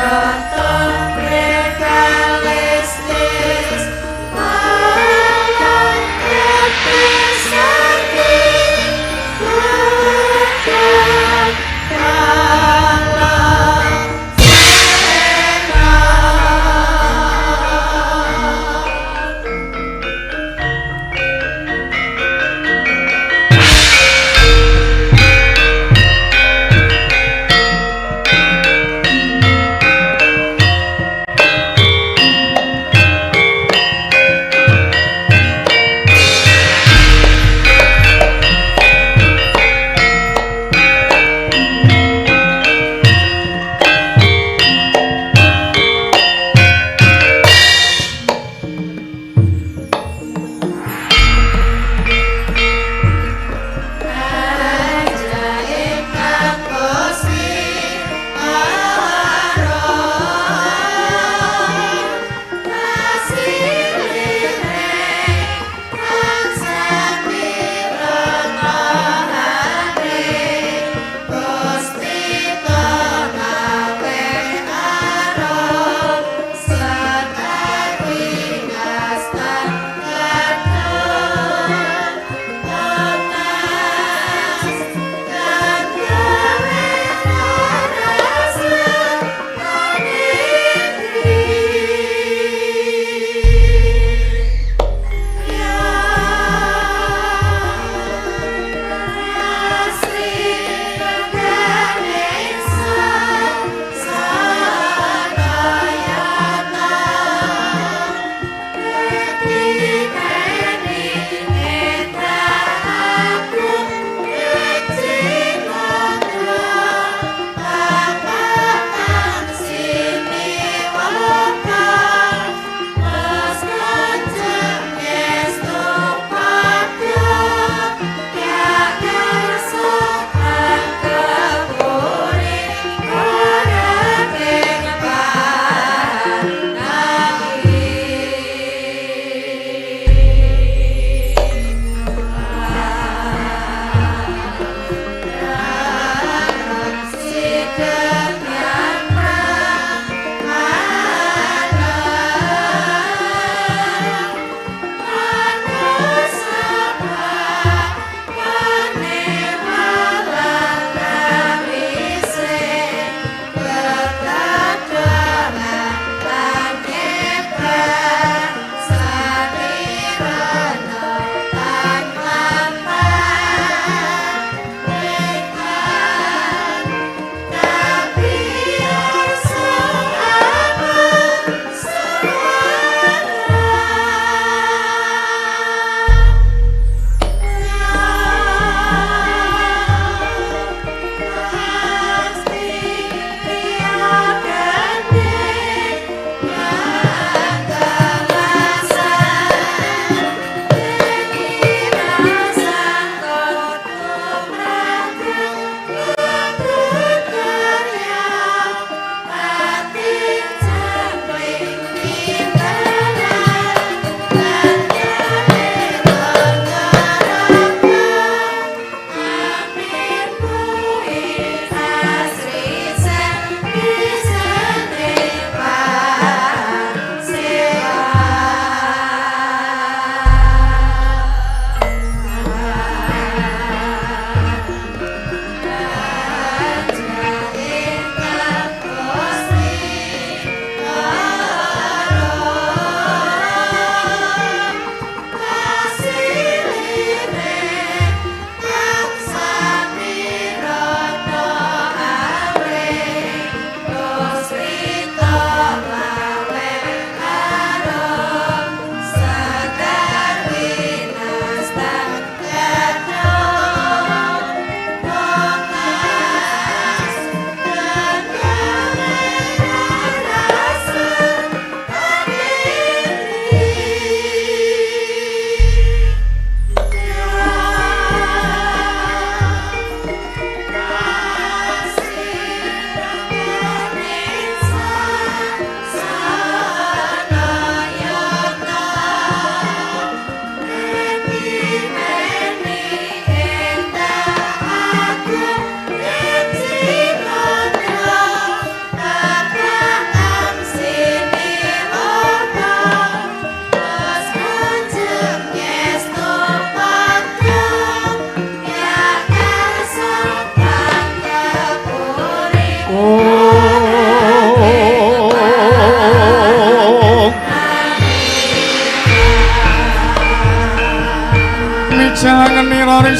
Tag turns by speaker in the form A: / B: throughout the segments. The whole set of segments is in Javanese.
A: Saking.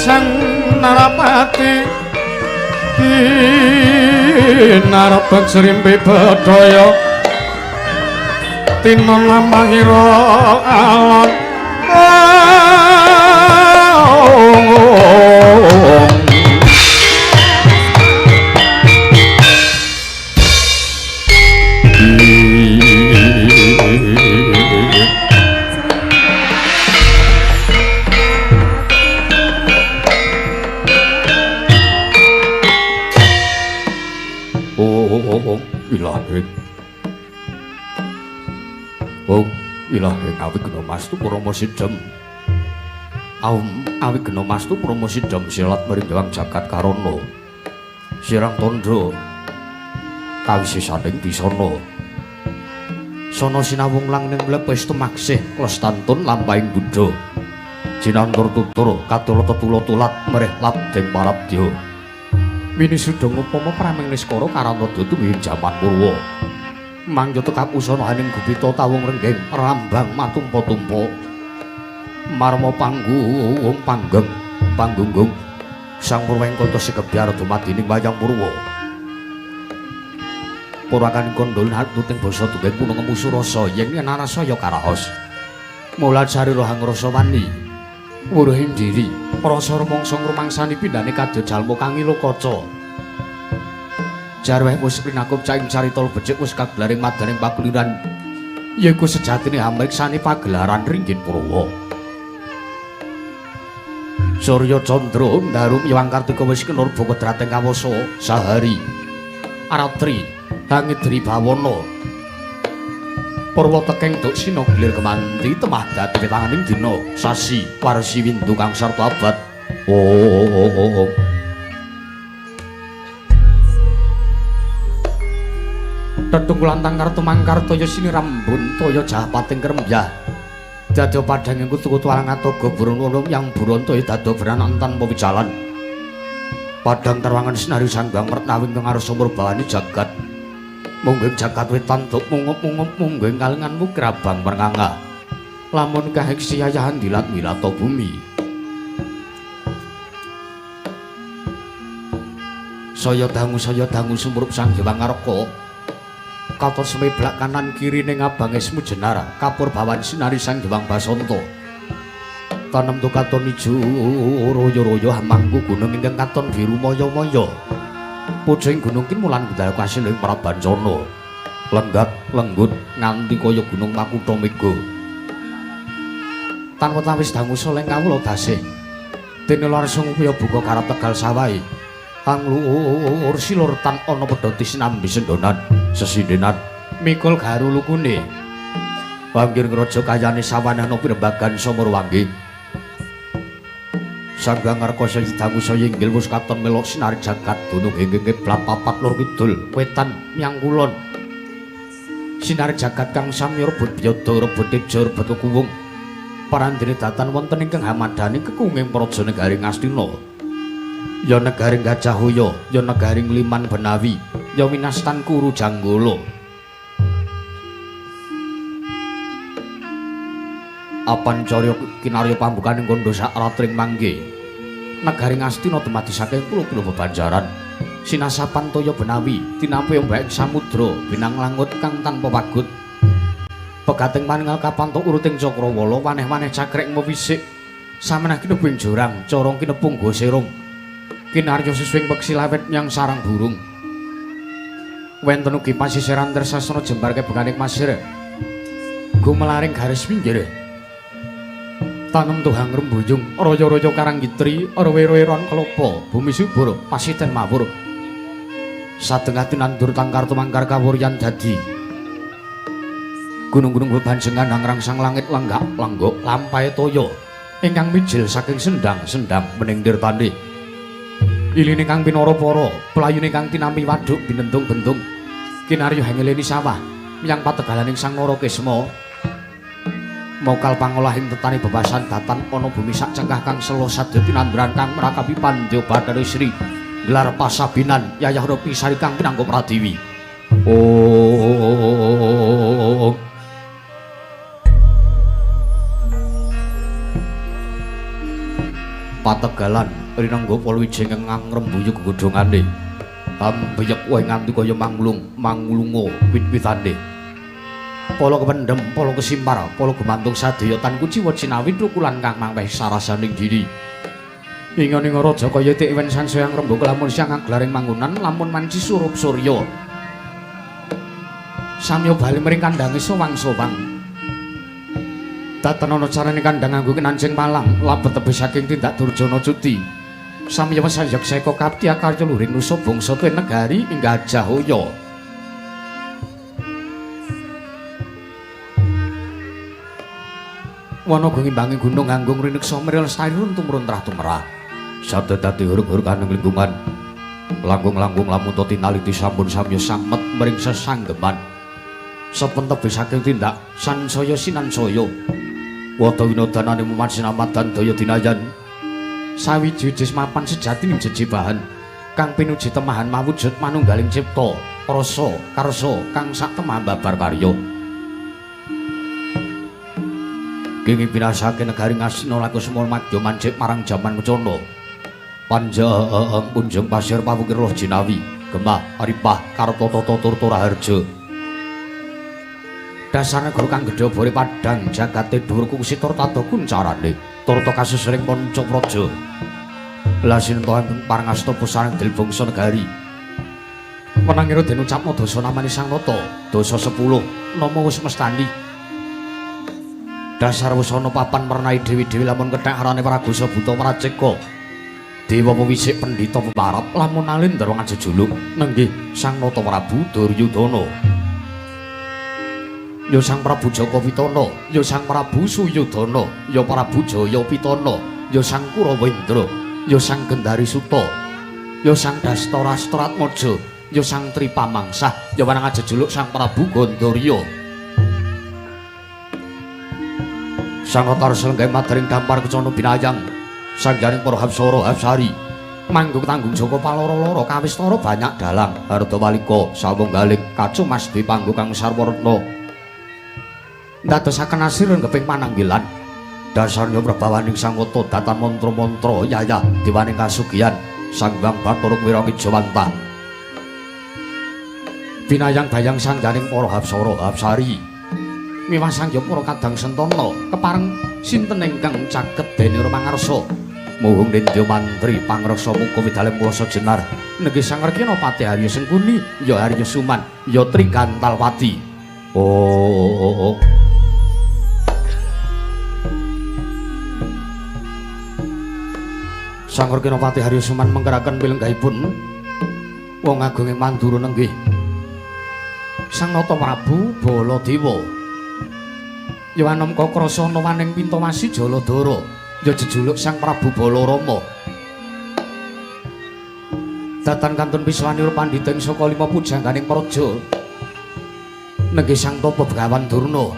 A: Sang Narapati tinarbek srimpi bedhaya tina lamahira alon. Oh, ilahe awigna mastu parama sidhem. Awigna mastu parama sidhem silat mringgawang jagat karana. Sirang tandha kawisisaning bisana. Sana sinawung lang ning mlepes tumaksih lestantun lampahing buddha. Jinantur tutur katula tetula tulat merih ladeng parabdya. Winisudha ngupama praming niskara karana tumiyin jaman purwa. Mangyata kapusana haning gupita tawung renggeng rambang matumpa-tumpa. Marma panggung panggeng panggunggung Sang Purwengkata sikebyar dumadining wayang purwa. Purwakan kandha hatuting basa tungging punung ngemusu rasa yen narasaya karaos. Mula sarira hangrasa wani wuruhing diri rasa rumangsa ngrumangsani pindhane kadya jalma kang ila kaca. Jarweh wis pinakup caing carita becik wis kagelaring madaning pakuliran yaiku sejatine hamriksani pagelaran ringgit purwa. Surya Candra ndaru miwang Kartika wis kinurba kodrating kawasa sahari aratri hangidri bawana purwa tekeng duksina gilir kemanti temah dadi petanganing dina sasi warsi windu kang sarta abad. Oh. Tetunggulan tangkar tumangkar toya sinirambun toya jahapating krembyah dadi padhanging kutu-kutu alang atoga burung yang buron toya dadi beranak tanpa wijalan padhang tarwangan sinari sanggang mertawing ngarsa murbawani jagat mungging jagat wetan duk mungup-mungup mungging kalengan mukrabang mernganga lamun kaheksi yayahan dilat wilata bumi saya dangu sumrup Sang Hyang Ngarka katon semeblak kanan kiri ning abange semu jenar kapur bawan sinari Sang Hyang Basanta tanem tu katon ijo royo-royo hamangku gunung ingkang katon biru maya-maya pucuking gunung kimulan budaya kasil ing Prabancana lenggat lenggut nganti kaya gunung Makutha Mega tanpa tawis dangu soleng kawula dasih dene langsung upaya buka garap tegal sawahe anglur silur tan ana pedhoti sinambi sendonan sesindenan mikul garu lukune banggir ngraja kayane sawanana pirembagan sumurwangge Sang Hyang Ngarka saya dangu saya inggil wis katon melok sinari jagat dunung ingkang kiblat papat lor kidul wetan miyang kulon sinari jagat kang sami rebut biyada rebut teja rebut kuwung parandene datan wonten ingkang hamadani kekunging praja negari Ngastina ya negari Gajahhoya ya negari Ngliman Benawi ya winastan Kuru Janggala apan carya kinarya pambukaning kandha sak ratring mangke negari Ngastina dumadi saking pulo-pulo bebanjaran sinasapan toya Benawi tinampi ombak samudra binang langut kang tanpa pagut pegating paningal kapantuk uruting cakrawala waneh-waneh cakrek mewisik samenah kinebung jurang corong kinepung goserung kinarya susuwing peksi lawet nyang sarang burung wenten ugi pasisiran tresasana jembar kebeganing pasir gumelaring garis pinggir tanem tuhang rembuyung raya-raya karang gitri rowe-rowe ron kelopo bumi subur pasiten mawur satengah tinandur tangkar tumangkar kawuryan dadi gunung-gunung bebanjengan hangrangsang langit lenggak lenggok lampahe toya ingkang mijil saking sendang-sendang mening tirtane iline kang pinara para pelayune kang tinampi waduk binentung-bentung kinarya hangeleni sawah miyang pategalaning Sang Narakesma mokal pangolahing tetane bebasan datan ana bumi sak cengkah kang sela sadya tinanduran kang merakapi pandya Bathara Sri gelar pasabinan yayah rupi sari kang pinangka pratiwi. Oh. Pategalan rinengga palawija ingkang ngrembuyung gegodhongane. Ambeyek wae nganti kaya manglung, manglunga wit-witane. Pala kependhem, pala kesimpar, pala gumantung sadaya tan kuciwa cinawi trukulan kang mangweh sarasaning diri. Inga-inga raja kaya tik wen sansaya ngrembug lamun siang aglaring manggonan lamun manci surup surya. Samya bali mring kandhange sowang-sowang. Taten ana carane kandhang nganggo kenancing palang labet tebih saking tindak Durjana Cuti. Samya wesayek seka kapti akarya luring nusa bangsa tuwin negari ing Gajah Hoya. Wana ngimbangi gunung nganggo ngrineksa mril lestari tumrun trah tumrah. Sabda dadi hurug-hurug aning lingkungan. Langkung-langkung lamun to tinaliti sampun samya samet mring sesanggeman. Saben tebih saking tindak sansaya sinansaya. Wada winodanane muman sinamadan daya dinayan. Sawiji mapan sejati jejebahan kang pinuji temahan mawujud manunggaling cipta, rasa, karsa kang sak temahan babar karya. Kenging binasake negari Ngastina laku semua madya mancik marang jaman kencana. Panjang punjung pasir pawukir loh jinawi, gemah aripah karta tata turta raharja. Dasar negara kang gedhe obore padhang jagate dhuwur kungsi tur tata kuncarane turta kasusring panca praja. Lasinta ingkang parangasta pusaring dil bangsa negari. Menangira den ucapna dasa namane Sang Nata, dasa 10 nama wis mestani. Dasar wusana papan mernai dewi-dewi lamun kethek arane Pragosa Buta Praceka. Dewa pewisik pendhita pemarap lamun alindra ngajejulung nenggih Sang Nata Prabu Duryudana. Ya Sang Prabu Jaka Pitana, ya Sang Prabu Suyudana, ya Prabu Jaya Pitana, ya Sang Kurawendra, ya Sang Gendari Suta, ya Sang Dastarastratmaja, ya Sang Tripamangsah, ya wenang ajejuluk Sang Prabu Gandharya. Sang Nata Selenggae madring dampar kencana binayang, sangganing para hapsara hapsari, manggung tanggung jaka paloro-loro kawistara banyak dalang, harta walika sawunggaling kacumas dwi panggo kang sarwaretna. Ndadosaken asir renggeping pananggilan. Dasarnya prabawaning Sang Nata datan mantra-mantra yayah dewaning kasugihan Sang Hyang Bathara Wirang Jawantah. Binayang bayang sangganing para hapsara hapsari. Miwah sangya para kadang sentana kepareng sinten ingkang caket dene rumangarsa. Muhung nindya mantri pangreksa muka widalem kuwasa jenar. Nenggih Sang Rekina Patih Arya Sengkuni, ya Arya Suman, ya Trigantalwati. Oh. Sang Rekina Patih Arya Suman mengkeraken pilenggahipun wong agung ing Mandura nenggih Sang Nata Prabu Baladewa. Ya anom kakrasa nawaning Pintawasi Jaladara, ya jejuluk Sang Prabu Balarama. Datan kantun piswanira pandhita ing saka lima pujangganing praja. Nenggih Sang Tapa Begawan Durna.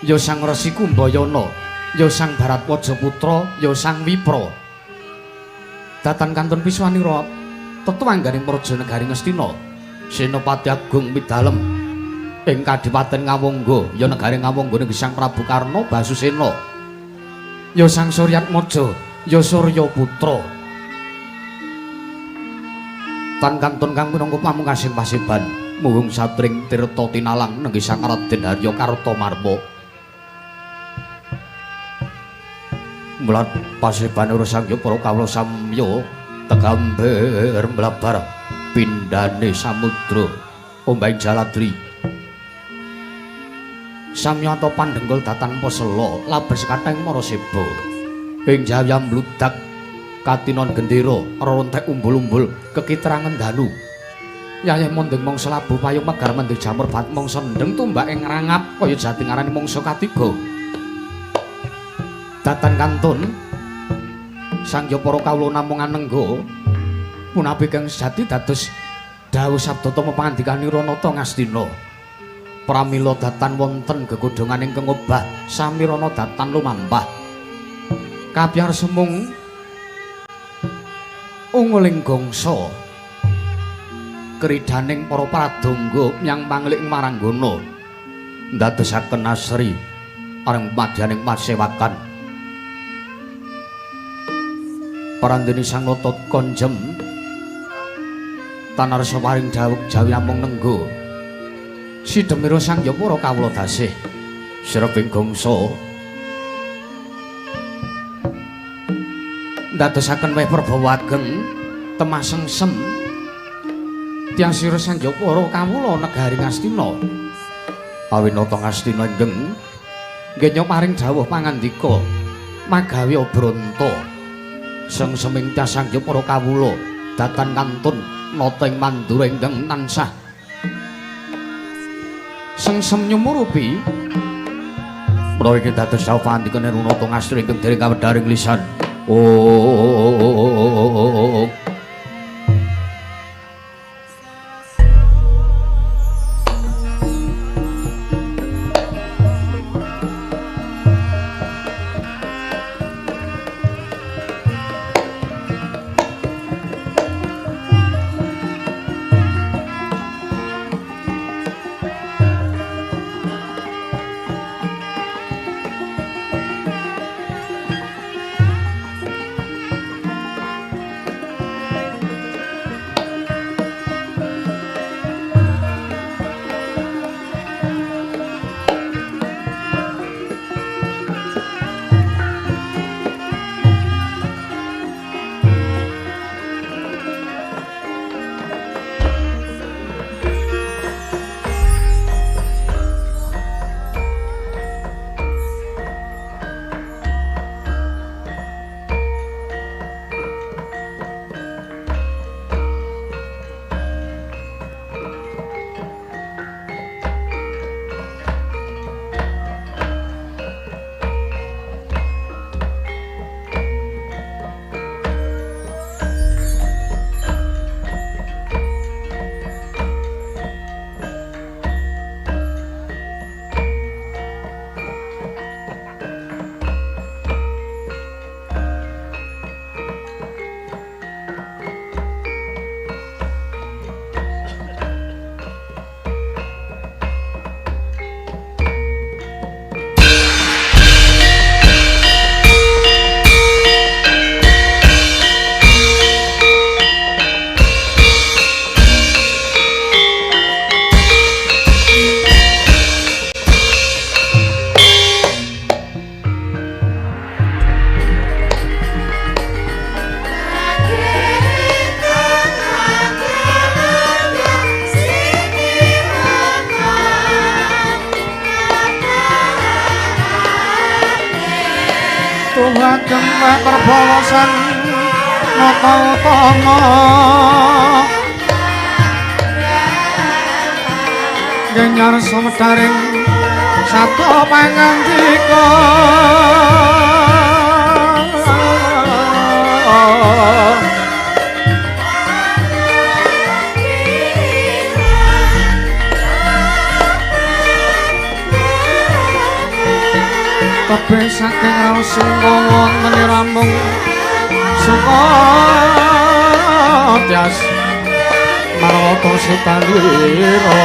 A: Ya Sang Resi Kumbayana, ya Sang Baratwaja Putra, ya Sang Wipra. Datan kantun piswanira tetuwangganing praja negari Ngastina. Senopati Agung Midalem ing Kadipaten Ngawangga, ya negari Ngawangga nenggih Sang Prabu Karna Basusena. Ya Sang Suryatmaja, ya Surya Putra. Tan kantun kang minangka pamungkasing paseban muhung satring tirta tinalang nenggih Sang Raden Harya Kartamarma. Mlat paseban ora sangya para kawula samya tegamber mlabar pindhane samudra ombahing jaladri. Samya pandhenggul datan pasela labes katheng maraseba. Ing jaya mbludak katinon gendera rontek umbul-umbul kekitrangen danu. Yayah mondeng mangsa labuh payung megar mendhi jamur bat mangsa ndeng tumbake ngrangap kaya jati ngarani mangsa katiga. Datan kantun sangya para kawula namung anengga punapi kang sejati dados dawuh sabda tama pangandikanira Nata Ngastina. Pramila datan wonten gegodhongan ingkang obah samirana datan lumampah. Kapyar sumung unguling gangsa kridaning para pradangga myang panglik maranggana ndadosaken asri areng madyaning pasewakan. Parandene Sang Nata konjem tanarsa paring dawuh jawi namung nenggo. Sidemira Sang Hyang para kawula dasih sreping gongso ndadosaken weh prabawa ageng temah sengsem tiyang sira Sang Hyang para kawula negari Ngastina. Awinata Ngastina ingkang nggenya paring dawuh pangandika magawe Branta sengseming tiyang Sang Hyang para kawula datan kantun nata ing mandura ingkang tansah sengsem nyumurupi. Menawi iki dados dawuh pangandika Nata Ngastina ingkang dereng kawedharing lisan. Oh. Tuhagem perbawa sang nata utama genyar sumedharing sabda pangandika. Tebih saking raos sungkawa wonten ramung suka tyas marwata sutalira.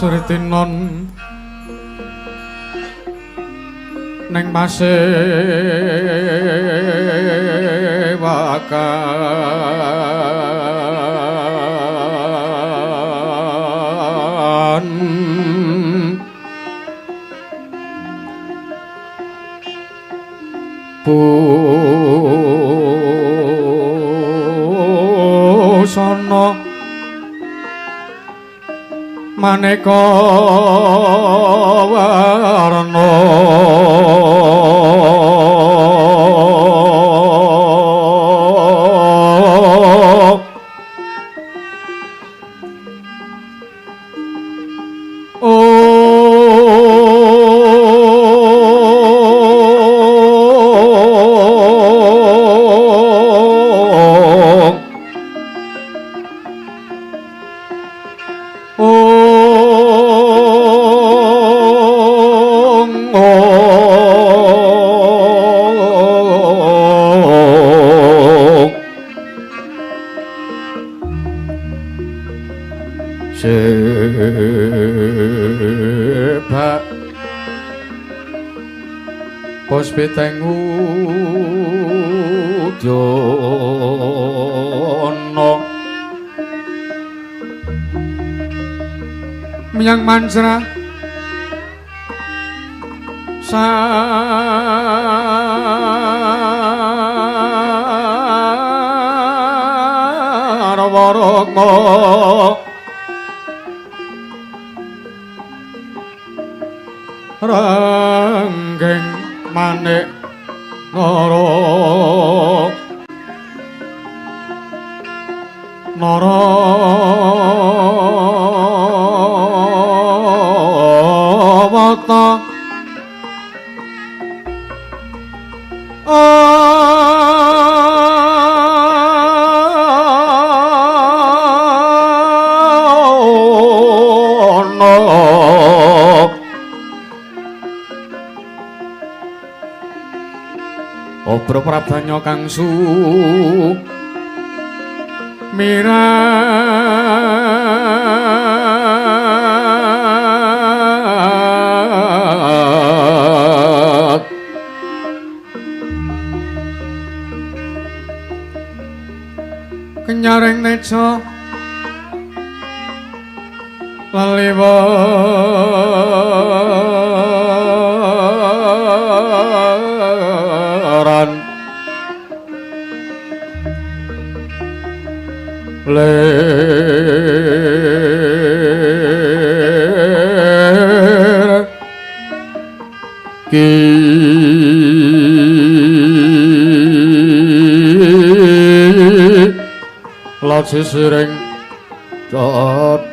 B: Suritinon ning pasewakan busana maneka warna. Sebab puspiteng udyana menyang manjra sarwaraka ranggeng manik nara nara wata Obro prabanya kang su mirat kenyaring neca leliweran lir ki sisiring jadit.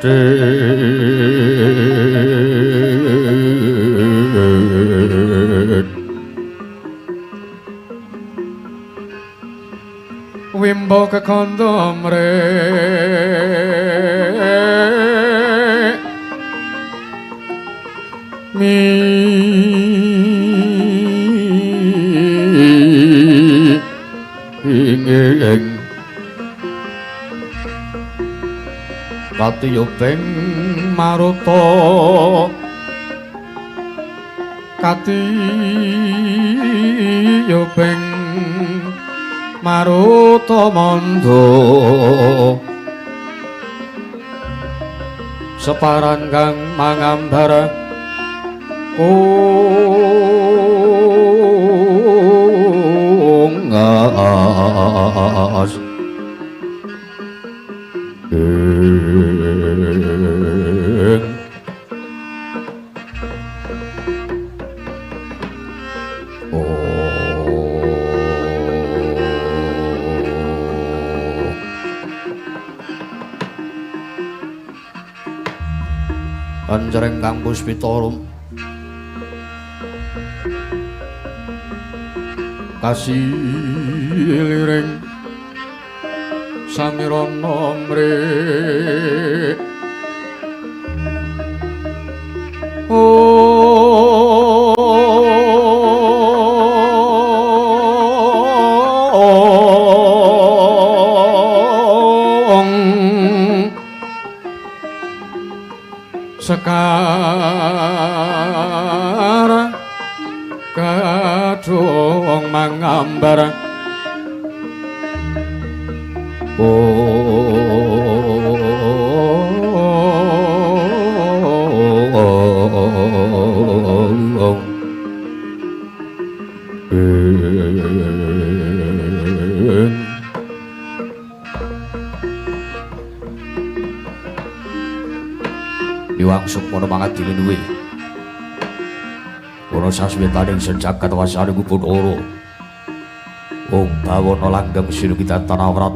B: Wimbo kekandha mrek mi ing katiyuping maruta katiyuping maruta mandha separan kang mangambar kungas Anjreng kang puspita kasiliring samirana mrek ong sekar Kadung mangambar
A: Liwang sukmana mangat diluwi. Ana saswitaning sejagat wasane Bathara. Wong bawana langgeng sira kita tanawrat.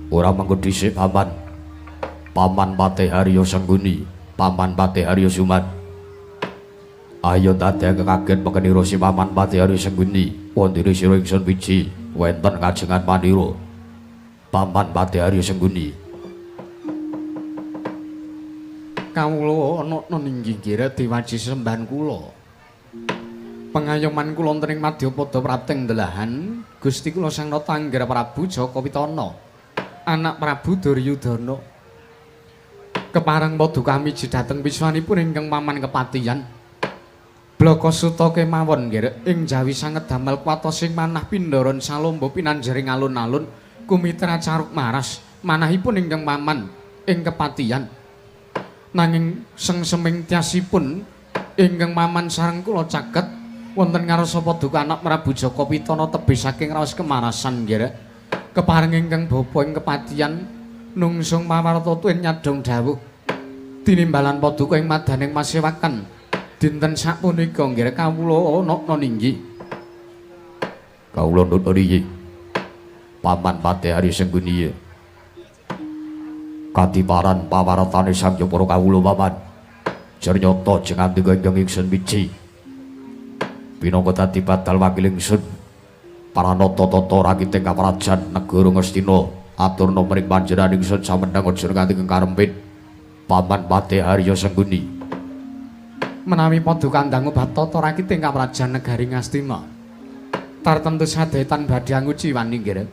A: Ora mangko dhisik paman. Paman Patih Harya Sengguni, Paman Patih Harya Suman. Ayo dadekake kaget mekenira si Paman Patih Harya Sengguni, wondene sira ingsun wiji wonten kajengan manira. Paman Patih Harya Sengguni.
B: Kawula ana ninggi ngira diwaji sembahan kula. Pengayoman kula wonten ing Madyapada prapting delahan Gusti kula Sang Nata Angger Prabu Jaka Pitana, anak Prabu Duryudana. Kepareng paduka miji dhateng wiswanipun ingkang paman kepatihan. Blaka suta kemawon nggih ing jawi sanget damel kuwatosing manah pindharan salomba pinanjering alun-alun kumitra caruk maras manahipun ingkang paman ing kepatihan. Nanging sengseming tyasipun ingkang paman sareng kula caket wonten ngarsa paduka anak Prabu Jaka Pitana tebih saking raos kemarasan nggih. Kepareng ingkang bapa ing kepatihan nungsung pawarta tuwin nyadhong dawuh tinimbalan paduka ing madaning masewakan dinten sapunika nggih kawula nokna ninggi.
A: Kawula nokna ninggi. Paman Patih Harya Sengguni katiparan pawartane Sang Hyang para kawula paman. Jernyata jeng andika ingkang ingsun wiji pinangka dadi badal wakil ingsun paranata tata rakiting kaprajan negara Ngastina aturna mring panjenengan ingsun samendhang aja nganti karempit Paman Patih Harya Sengguni.
B: Menawi paduka ndangu bab tata rakiting kaprajan negari Ngastina tartemtu sadetan badhe anguciwani nggih.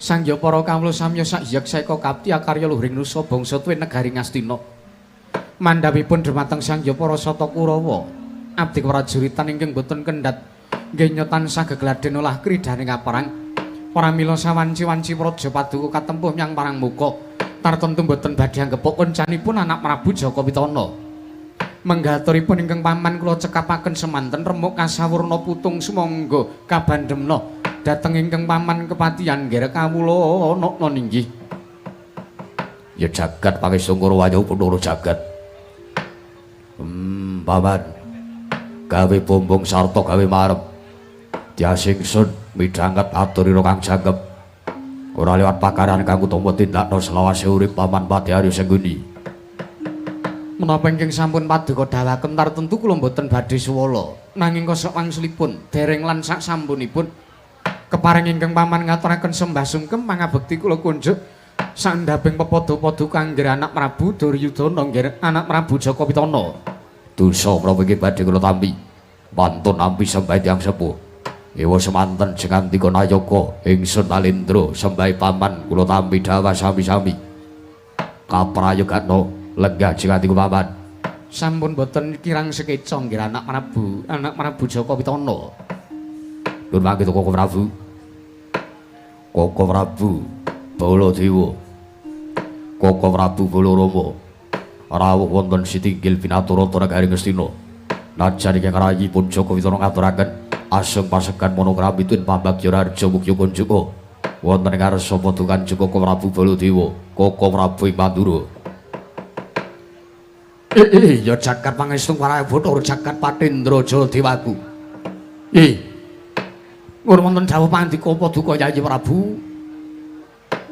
B: Sang Hyang para kawula samya sak yek seka kapti akarya luhuring nusa bangsa tuwin negari Ngastina. Mandhapipun dhumateng Sang Hyang para Sata Kurawa abdi prajuritan ingkang boten kendhat nggenya tansah gegladen olah kridhaning kaperang. Pramila sawanci-wanci praja paduka katempuh menyang parang muka tartemtu boten badhe anggepuk koncanipun anak Prabu Jaka Pitana. Menggaturipun ingkang paman kula cekapaken semanten remuk kasawurna putung sumangga kabandhemna dhateng ingkang paman kepatihan nggih kawula nokna ninggih.
A: Ya jagat pangestu Kurawa Bathara jagat. Paman gawe bombong sarta gawe marem. Tias ingsun midhanget aturira kang jangkep. Ora liwat pakaran kang utama tindakna selawase urip Paman Patih Harya Sengguni.
B: Menapa ingkang sampun paduka dawuhaken tartemtu kula mboten badhe suwala. Nanging kosok wangsulipun dereng lan sak sampunipun kepareng ingkang paman ngaturaken sembah sungkem pangabekti kula kunjuk sandhaping pepadha-padha kangge anak Prabu Duryudana nggih anak Prabu Jaka Pitana.
A: Dosa menapa iki badhe kula tampi. Pantun nampi sembah tiyang sepuh. Ewa semanten jengandika nayaka ingsun Alendra sembah paman kula tampi dawah sami-sami. Kaprayogana lenggah jengandika paman.
B: Sampun boten kirang sekeca nggih anak Prabu Jaka Pitana.
A: Nuwun mangke Koko Prabu. Koko Prabu Baladewa. Koko Prabu Balarama. Rawuh wonten sitinggil pinaturata negari Ngastina. Najan ingkang rayi pun Jaka Pitana ngaturaken asung pasegan monokrami tuwin pambagya raharja mugya kunjuka wonten ing ngarsa paduka Koko Prabu Baladewa, Koko Prabu ing Mandura.
B: Ya jagat pangestu para Bathara jagat Patendra Jaladewaku. Ngur wonten dawuh pandika paduka Yayi Prabu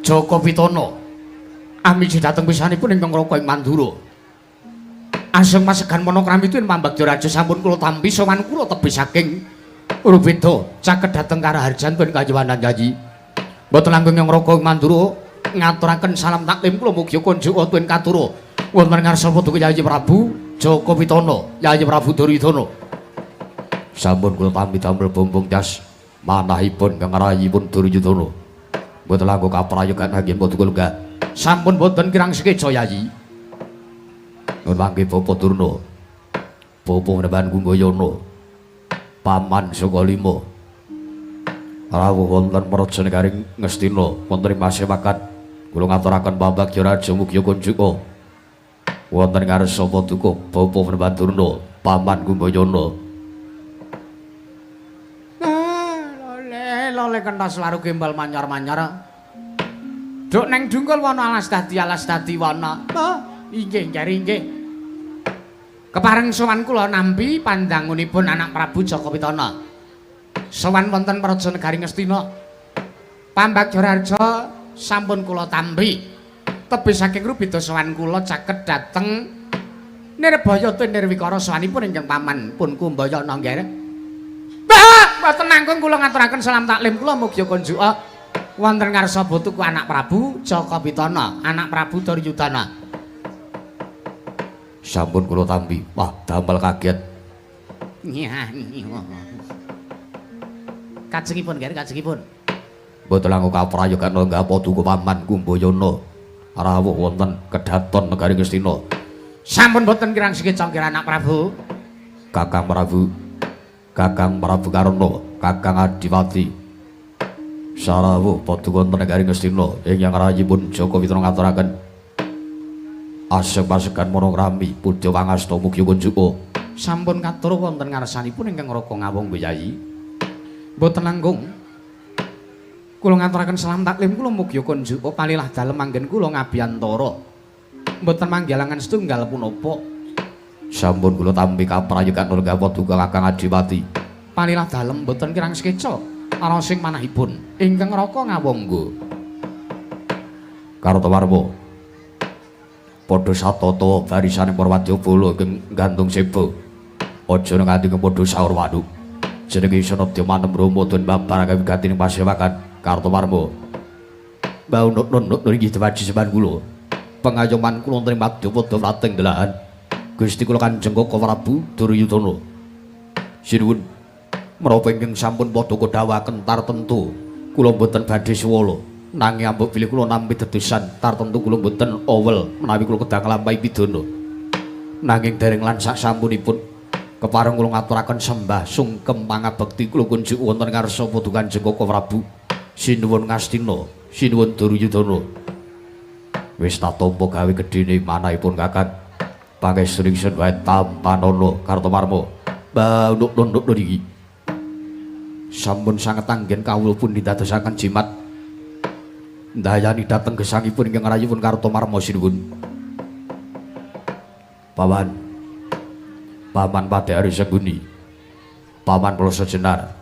B: Jaka Pitana. Amiji dhateng pisanipun ingkang raka ing Mandura. Asung pasegan monokrami tuwin pambagya raja sampun kula tampi sowan kula tebih saking Rubeda caket dhateng karaharjan tuwin kayuwanan Yayi. Mboten langkung ing raka ing Mandura ngaturaken salam taklim kula mugi kunjuk tuwin katura. Wonten ngarsa paduka Yayi Prabu Jaka Pitana, Yayi Prabu Duryudana.
A: Sampun kula tampi damel bombong jas manahipun kang rayipun Duryudana. Mboten langkung kaprayogan anggen paduka lenggah.
B: Sampun boten kirang sekeca Yayi.
A: Nuwun mangke Bapa Durna. Bapa Menemban Kumbayana. Paman Sukalima rawuh wonten Praja Negari Ngastina wonten ing pasewakan. Kula ngaturaken pambagya raja mugi kunjuka wonten ngarsa paduka Bapa Prabadurna Paman Kumbayana.
B: Lole lole kentas laru gembal manyar-manyar. Duk neng dungkul wana alas dadi wana. Oh, inggih nggih inggih. Kepareng sowan kula nampi pandangunipun anak Prabu Jaka Pitana. Sowan wonten Praja Negari Ngastina. Pambagya raja sampun kula tampi. Tebih saking rubeda sowan kula caket dhateng Nirbaya Nirwikara sowanipun ingkang paman pun Kumbayana nggih. Mbah, mboten nangkung kula ngaturaken salam taklim kula mugi kunjuka wonten ngarsa putuku anak Prabu Jaka Pitana, anak Prabu Duryudana.
A: Sampun kula tampi. Wah, damel kaget.
B: Kajengipun nggih, kajengipun.
A: Mboten langkung kaprayogan lenggah paduka Paman Kumbayana rawuh wonten kedaton negari Ngastina.
B: Sampun boten kirang sekeca nggih anak Prabu.
A: Kakang Prabu, Kakang Prabu Karna, Kakang Adipati sarawuh paduka wonten negari Ngastina ingkang rayipun Jaka Pitana ngaturaken asep-asegan marang rami pudha pangasta mugi kunjuka.
B: Sampun katur wonten ngarsanipun ingkang Raka Ngawung Yayi. Mboten langkung kula ngaturaken salam taklim kula mugi kunjuka palilah dalem anggen kula ngabiyantara. Mboten manggilangan setunggal punapa.
A: Sampun kula tampi kaprayogan lenggah paduka Kakang Adipati.
B: Palilah dalem mboten kirang sekeca ana sing manahipun ingkang Raka Ngawangga.
A: Kartawarma padha satata barisane para wadyabala ingkang gantung seba. Aja nganti padha saur waduk. Jenenge Isanadya manem Rama den babar kawigatining pasewakan Kartawarma. Mbah unuk-unuk niki diwaji semban kula. Pengayoman kula wonten ing Madyapada Wrateng Delahan. Gusti kula Kanjeng Kaka Prabu Duryudana. Sinuwun menapa ingkang sampun padha kodhawaken tartemtu kula mboten badhe suwala. Nanging ambek bilih kula nampi dedusan tartemtu kula mboten owel menawi kula kedah nglampahi pidana. Nanging dereng lan sak sampunipun kepareng kula ngaturaken sembah sungkem pangabekti kula kunjuk wonten ngarsa paduka Kanjeng Kaka Prabu. Sinuwun Ngastina, sinuwun Duryudana. Wis tak tampa gawe gedhene manahipun Kakang. Pangestu ingsun wae tampanana Kartamarma. Mbah unuk-unuk niki.
B: Sampun sanget anggen kawula pun didadosaken jimat. Ndayani dhateng gesangipun ingkang rayipun Kartamarma sinuwun.
A: Paman. Paman Padhari Sengguni. Paman Ploso Jenar.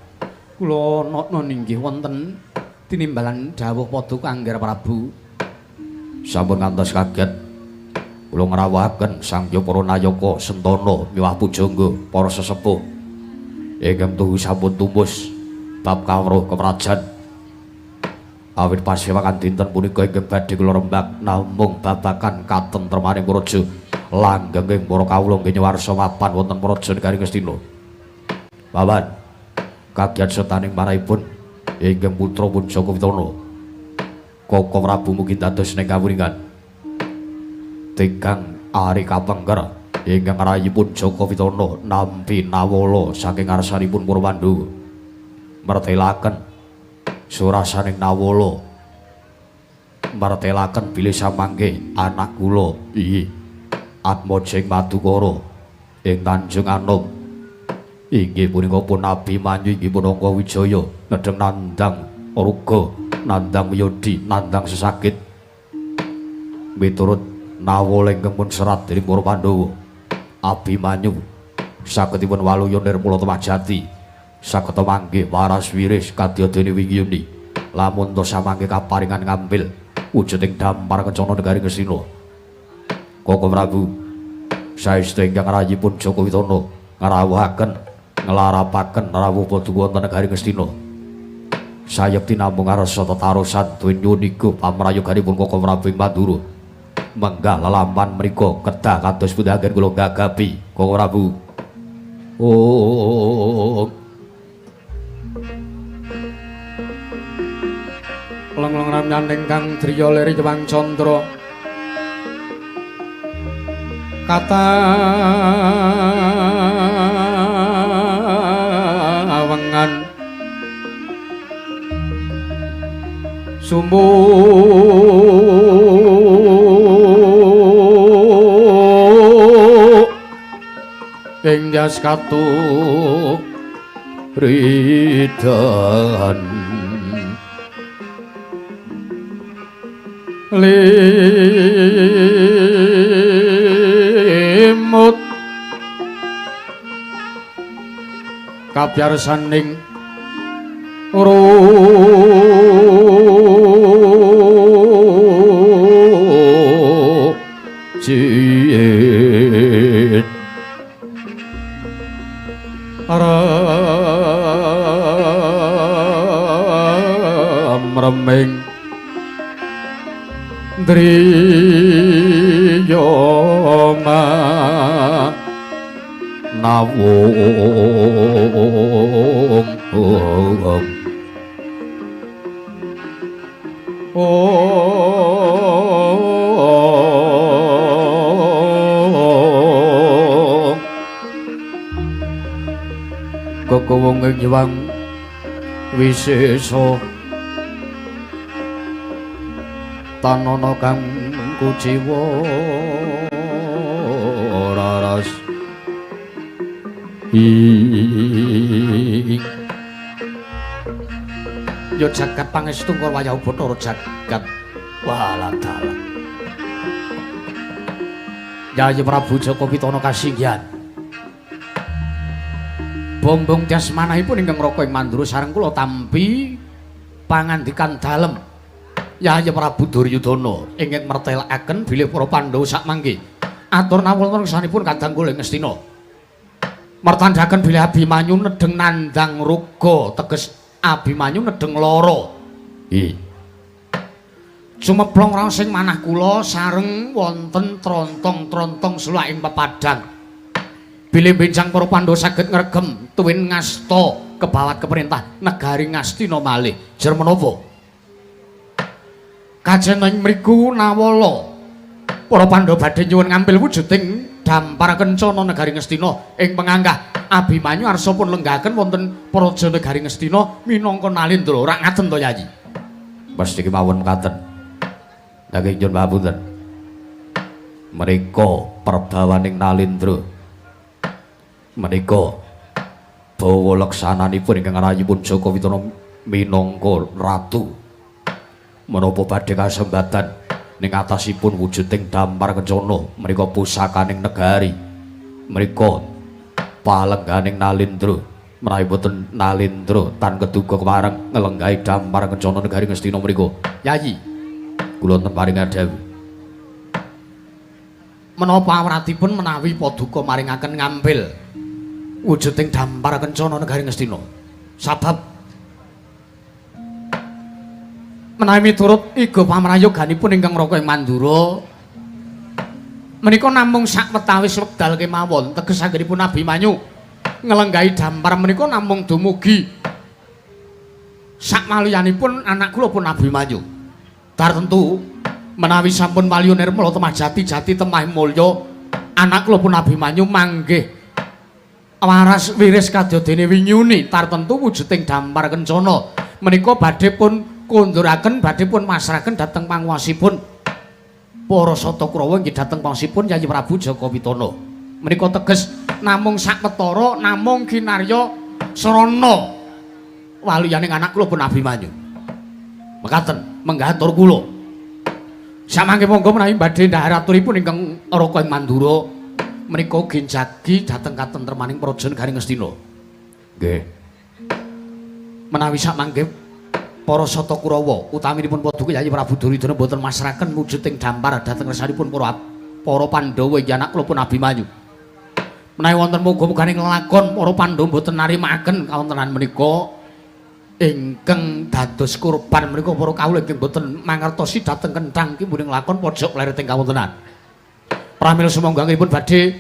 B: Kula nokna inggih wonten tinimbalan dawuh paduka Angger Prabu.
A: Sampun ngantos kaget. Kula ngrawuhaken Sang Hyang Para Nayaka Sentana miwah pujangga para sesepuh ingkang tuhu sampun tumus bab kawruh keprajan. Awit pasewakan dinten punika ingkang badhe kula rembag namung babagan katentremaning praja langgenging para kawula nggih nyuwarsa mapan wonten praja negari Ngastina. Paman, kagiat setaning manahipun ingkang putra pun Jaka Pitana. Kaka Prabu mugi dados ning kawuningan. Tigang ari kapengker ingkang rayipun Jaka Pitana nampi nawala saking ngarsanipun para Pandhawa. Mertelaken surasaning nawala. Mertelaken bilih samangke anak kula iyi Atmaja ing Madukara ing Tanjung Anom. Inggih punika pun Abimanyu inggih pun Angka Wijaya nedheng nandang ruga, nandang wiyodi, nandang sesakit. Miturut nawala ingkang pun serat dening para Pandhawa, Abimanyu sagedipun waluya nirmula temajati, saged manggih waras wiris kadya dene wingi. Lamun ta samangke kaparingan ngambil wujuding dampar kencana negari Ngastina. Kaka Prabu saestu ingkang rayipun Jaka Pitana ngrawuhaken nglarapaken rawuh paduka wonten negari Ngastina. Sayekti namung ngarsa tetarosan donya niku pamrayoganipun Kaka Prabu ing Mandura. Menggah lelampahan mriku kedah kados pundi anggen kula gagapi Kaka Prabu. Oh.
B: Lengleng ramyaning kang driya lir Hyang Candra. Kata Wengan sumuk ing ndas katu ridan limut kabyarsaning rujit ram reming driya nawung. Kekowong ing Hyang Wisesa tanana kang kuciwa raras ing ya jagat pangestu wayah Bathara jagat waladala. Yayi Prabu Jaka Pitana kasinggihan bombong tias manahipun ingkang raka ing Mandura sareng kula tampi pangandikan dalem Yayi Prabu Duryudana ingkang mertelakaken bilih para Pandhawa sakmangke atur nawal ngersanipun kadang kula ing Ngastina mertandhaken bilih Abimanyu nedheng nandhang ruga teges Abimanyu nedheng lara. Nggih. Sumeplong raos ing manah kula sareng wonten trontong-trontong sulak ing pepadang. Bilih benjang para Pandhawa saged ngregem tuwin ngasta kebawat keperintah negari Ngastina malih. Jer menapa? Kajen ing mriku nawala para Pandhawa badhe nyuwun ngampil wujuding dampar kencana negari Ngastina ing penganggah Abimanyu arsa pun lenggahaken wonten praja negari Ngastina minangka Nalendra. Ora ngaten to, Yayi? Mesti kemawon mekaten. Nanging nyuwun pangapunten. Menika perbawaning Nalendra. Menika bawa leksananipun ingkang rayipun Jaka Pitana minangka ratu. Menapa badhe kasembatan ning atasipun wujuding dampar kencana menika pusakaning negari. Menika palengganing Nalendra menawi boten Nalendra tan keduga kemareng nglenggahi dampar kencana negari Ngastina mriku. Yayi, kula wonten paringan dawuh. Menapa awratipun menawi paduka maringaken ngampil wujuding dampar kencana negari Ngastina? Sabab menawi miturut iga pamrayoganipun ingkang raka ing Mandura menika namung sakwetawis wekdal kemawon teges anggenipun Abimanyu nglenggahi dampar menika namung dumugi sakmaliyanipun anak kula pun Abimanyu. Tartentu menawi sampun waliya nirmala temah jati-jati temah mulya anak kula pun Abimanyu manggih waras wiris kadyadene winyuni. Tartentu wujuding dampar kencana menika badhe pun konduraken badhe pun masrahaken dhateng panguwasipun para Sata Kurawa inggih dhateng panguwasipun Yayi Prabu Jaka Pitana. Menika teges namung sakwetara namung kinarya srana waliyaning anak kula pun Abimanyu. Mekaten menggah atur kula. Samangke monggo menawi badhe ndhahar aturipun ingkang raka ing Mandura menika ugi njagi dhateng katentremaning praja negari Ngastina. Nggih. Menawi samangke para Sata Kurawa utaminipun paduka Yayi Prabu Duryudana boten masrahaken wujuding dampar dhateng ngersanipun para Pandhawa inggih anak kula pun Abimanyu. Menawi wonten muga-muganing lelakon para Pandhawa boten narimakaken kawontenan menika ingkang dados korban menika para kawula ingkang boten mangertosi dhateng kenthang kimbuning lakon pojok leriting kawontenan. Pramila sumangga anggenipun badhe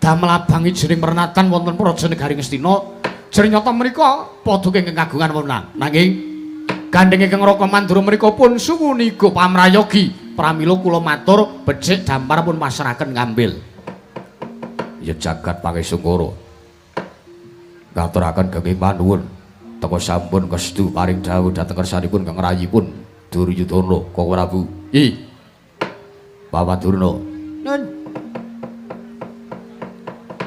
B: damel abang ijining pernatan wonten praja negari Ngastina. Jernyata menika paduka ingkang kagungan wenang. Nanging gandheng ingkang raka Mandura menika pun suwuniga pamrayogi. Pramila kula matur becik dampar pun masrahaken ngambil. Ya jagat pangesungkara.
A: Ngaturaken genging panuwun. Teka sampun kestu paring dawuh dhateng kersanipun kang rayipun Duryudana Koko Prabu. I. Paman Durna.
B: Nun.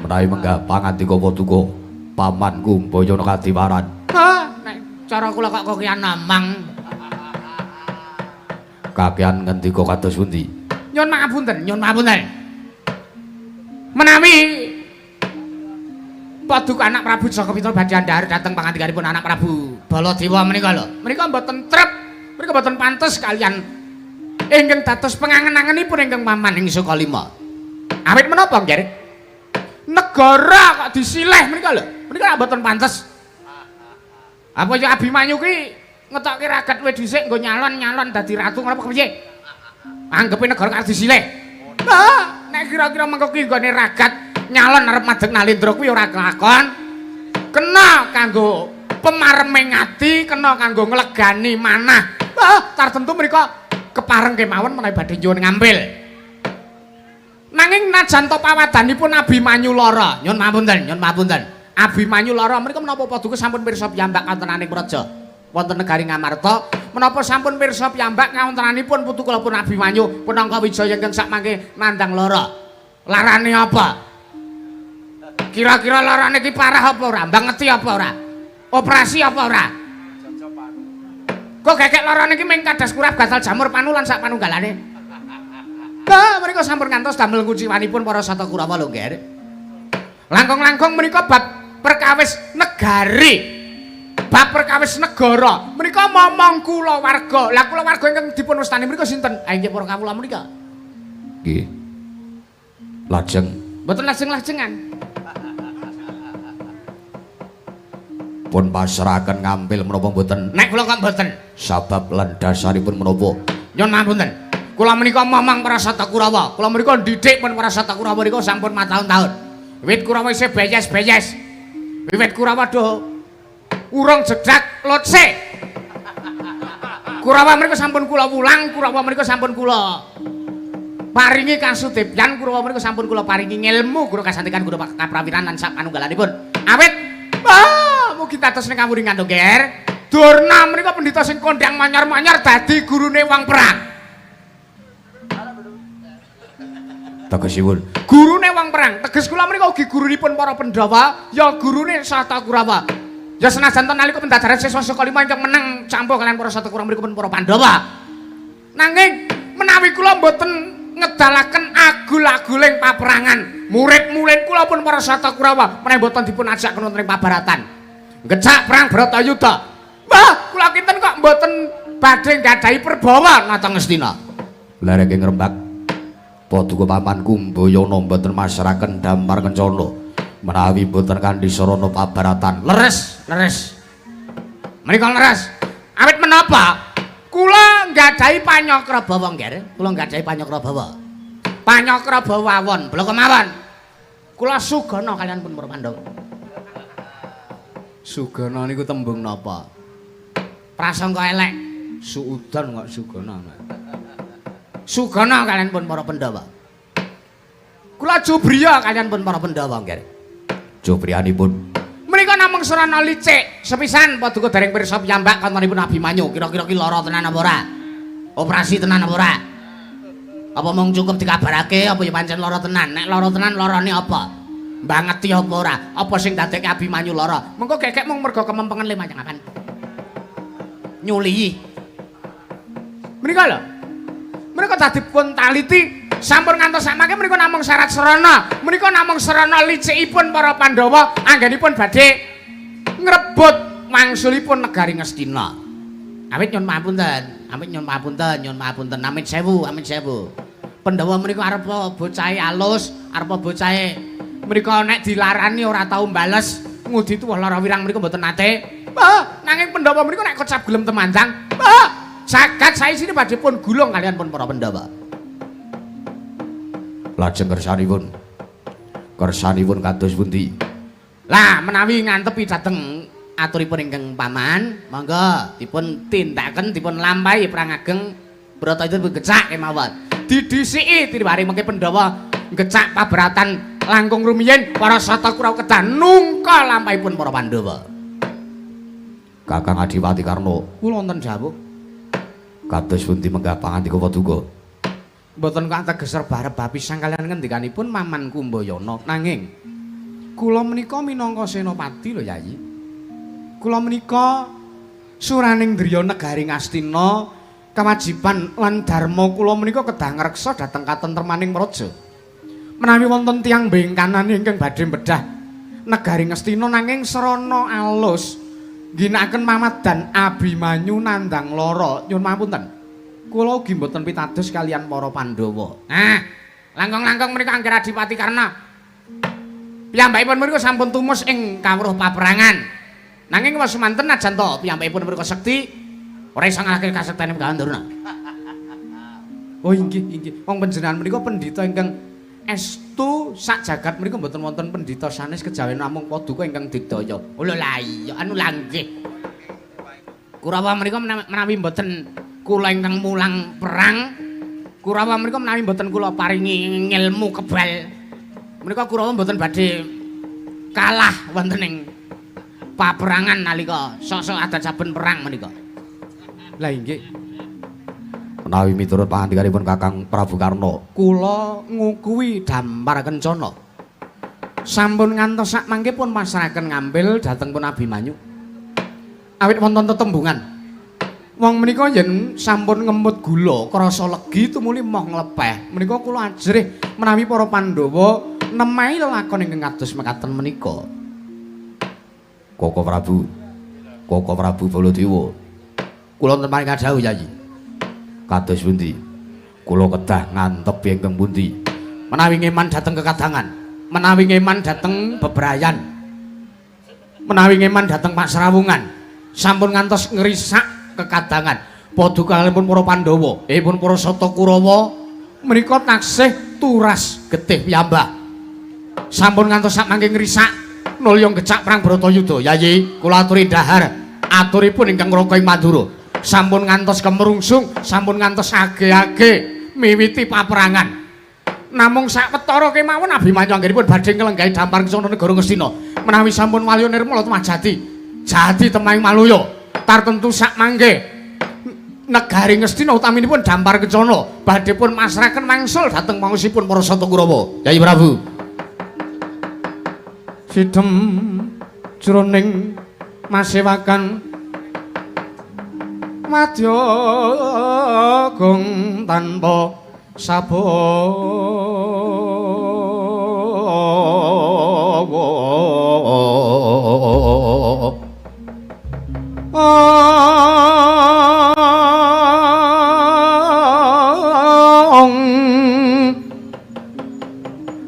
A: Menawi menggah pangandika paduka pamanku Mbayana Kadiwaran.
B: Ha, nek cara kula kok kokian namang.
A: Kakean ngendika kados pundi?
B: Nyun mapunten, nyun mapunten. Menawi paduka anak Prabu Jaka Witana badhe andhar dhateng pangandikanipun anak Prabu Baladewa menika lho. Menika mboten trep, menika mboten pantes kalian ingkang dados pengangen-angenipun ingkang paman ing Sukalima. Awit menapa, Nggih? Negara kok disileh menika lho. Menika mboten pantes. Apa ya Abimanyu ki ngetokke ragat kowe dhisik nggo nyalon-nyalon dadi ratu ngono apa kepiye? Anggepe negara kok disileh. Lah, nek kira-kira mengko ki nggone ragat nyalon arep madeg Nalendra kuwi ora kelakon. Kena kanggo pemareming ati, kena kanggo nglegani manah. Wah, tartemtu mriku kepareng kemawon menawi badhe nyuwun ngambil. Nanging najan to pawadanipun Abimanyu lara, nyun mapunten, nyun mapunten. Abimanyu lara menika menapa paduka sampun pirsa piyambak kawontenaning praja wonten negari Ngamarta, menapa sampun pirsa piyambak kawontenanipun putu kula pun Abimanyu Punangka Wijaya ingkang sakmangke nandhang lara. Larane apa? Kira-kira larane iki parah apa ora? Mbangeti apa ora? Operasi apa ora? Kok gekek larane iki mung kadas kurap gatal jamur panu lan sak panunggalane. Lah menika sampun ngantos damel kuciwanipun para Sata Kurawa lho, Nggih. Langkung-langkung menika bab perkawis negari. Bab perkawis negara. Menika momong kulawarga. Lah kulawarga ingkang dipun wastani menika sinten? Ha inggih para kawula menika.
A: Nggih. Lajeng
B: mboten lajeng-lajengan.
A: Pun pasrahaken ngampil menapa mboten?
B: Nek kula kok mboten.
A: Sabab lan dasaripun menapa?
B: Nyun mapunten. Kula menika momong para Sata Kurawa. Kula menika ndidik pun para Sata Kurawa menika sampun mataun-taun. Wiwit Kurawa isih beyes-beyes. Wiwit Kurawa do urung jedak lotse. Kurawa menika sampun kula wulang, Kurawa menika sampun kula paringi kasudepyan, Kurawa menika sampun kula paringi ngilmu guru kasantikan guru kaprawiran lan sak panunggalanipun. Awit mugi dados ning kawuringan to, Ger. Durna menika pendhita sing kondhang manyor-manyor dadi gurune wong perang.
A: Tegesipun
B: gurune wong perang. Teges kula menika ugi gurunipun para Pandhawa, ya gurune Sata Kurawa. Ya senajan to nalika pendadaran siswa Sukalima ingkang menang campuh kalian para Sata Kurawa mriku pun para Pandhawa. Nanging menawi kula mboten ngedalaken agul-aguling paperangan, murid-murid kula pun para Sata Kurawa menawi mboten dipun ajak wonten ing pabaratan. Ngecak perang Bratayuda. Wah, kula kinten kok mboten badhe nggadahi perbawa nata Ngastina.
A: Lereng ing Rembak paduka pamanku Mbayana mboten masrahaken damar kencana menawi mboten kanthi sarana pabaratan.
B: Leres, leres. Menika leres. Awit menapa? Kula nggadahi panyakrabawa, Nggih. Kula nggadahi panyakrabawa. Panyakrabawa awon, bloko mawon. Kula sugana kalian pun para Pandhawa.
A: Sugana niku tembung napa?
B: Prasangka elek.
A: Suudon kok sugana.
B: Sugana kalian pun para Pandhawa. Kula jubriya kalian pun para Pandhawa, Nggih.
A: Jubriyanipun
B: menika namung sarana licik. Sepisan paduka dereng pirsa piyambak kantonipun Abimanyu. Kira-kira ki lara tenan apa ora? Operasi tenan apa ora? Apa mung cukup dikabarake apa ya pancen lara tenan? Nek lara tenan larane apa? Mbangeti apa ora? Apa sing dadekke Abimanyu lara? Mengko gekek mung mergo kemempengen le manyangapan. Nyulihi. Menika lho. Menika dadi pun taliti sampun ngantos samangke menika namung syarat sarana. Menika namung sarana licikipun para Pandhawa anggenipun badhe ngrebut wangsulipun negari Ngastina. Awit nyun mapunten, awit nyun mapunten, nyun mapunten, amit sewu, amit sewu. Pandhawa menika arep bocahe alus, arep bocahe menika nek dilarani ora tau mbales, ngudi tuwa lara wirang menika mboten nate. Wah, nanging Pandhawa menika nek kocap gelem temandang, wah, jagat saisine badhe pun gulung kalian pun para Pandhawa.
A: Lajeng kersanipun. Kersanipun kados pundi?
B: Lah menawi ngantepi dhateng aturipun ingkang paman, monggo dipun tindakaken, dipun lampahi perang ageng Bratayuda pun gecak kemawon. Didhisiki tiwari mengke Pandhawa gecak pabaratan
A: Langkung rumiyin para Sata Kurawa kedah nungka lampahipun para Pandhawa.
B: Kakang Adipati Karna,
A: kula wonten dawuh.
B: Kados pundi menggah pangandika paduka?
A: Mboten kok ateges rebah-rebah pisan kaliyan ngendikanipun Maman Kumbayana. Nanging kula menika minangka senopati lho Yayi. Kula menika suraning driya negari Ngastina, kewajiban lan dharma kula menika kedah ngreksa dhateng katentremaning praja. Menawi wonten tiyang bengkanan ingkang badhe bedah negari Ngastina nanging srana alus ngginakaken mamadan Abimanyu nandhang lara, nyuwun pangapunten. Kula ugi mboten pitados kaliyan para Pandhawa. Nah, langkung-langkung menika Angger Adipati Karna. Piyambakipun menika sampun tumus ing kawruh paperangan. Nanging wis sumanten najan to piyambakipun menika sekti ora iso ngalahke kasektene Begawan Durna. Oh inggih, inggih. Wong panjenengan menika pendhita ingkang estu sak jagat menika mboten wonten pendhita sanes kejawen namung paduka ingkang digdaya. Oh lho lah iya, anu lah nggih. Kurawa menika menawi mboten kula ingkang mulang perang, Kurawa menika menawi mboten kula paringi ngilmu kebal, menika Kurawa mboten badhe kalah wonten ing paperangan nalika sok-sok adat saben perang menika. Lah inggih.
B: Menawi miturut pangandikanipun Kakang Prabu Karna,
A: kula ngukuhi Dampar Kencana. Sampun ngantos sak mangke pun pasrahaken ngambil dhateng pun Abimanyu. Awit wonten tetembungan. Wong menika yen sampun ngemut gula krasa legi tumuli moh nglepeh. Menika kula ajrih menawi para Pandhawa nemahi lelakon ingkang kados mekaten menika.
B: Koko Prabu, Koko Prabu Baladewa,
A: kula wonten paring dawuh Yayi.
B: Kados pundi? Kula kedah ngantep ingkang pundi?
A: Menawi ngeman dhateng kekadangan, menawi ngeman dhateng bebrayan, menawi ngeman dhateng pasrawungan, sampun ngantos ngrisak kekadangan. Paduka kalihipun para Pandhawa, ipun para Sata Kurawa menika taksih turas getih piyambak. Sampun ngantos sak mangke ngrisak nulya gecak perang Bratayuda. Yayi, kula aturi dhahar aturipun ingkang ngraka ing Mandura. Sampun ngantos kemerungsung, sampun ngantos age-age miwiti paperangan. Namung sawetara kemawon Abimanyu anggenipun badhe nglenggahi Dampar Kencana negara Ngastina. Menawi sampun walya nirmala tumah jati, jati temahing maluya. Tartemtu sak mangke negari Ngastina utaminipun Dampar Kencana badhe pun masrahaken wangsul dhateng pangsipun para Sata Kurawa.
B: Yayi Prabu.
A: Sidem jroning masewakan madya gong tanpa sabawa.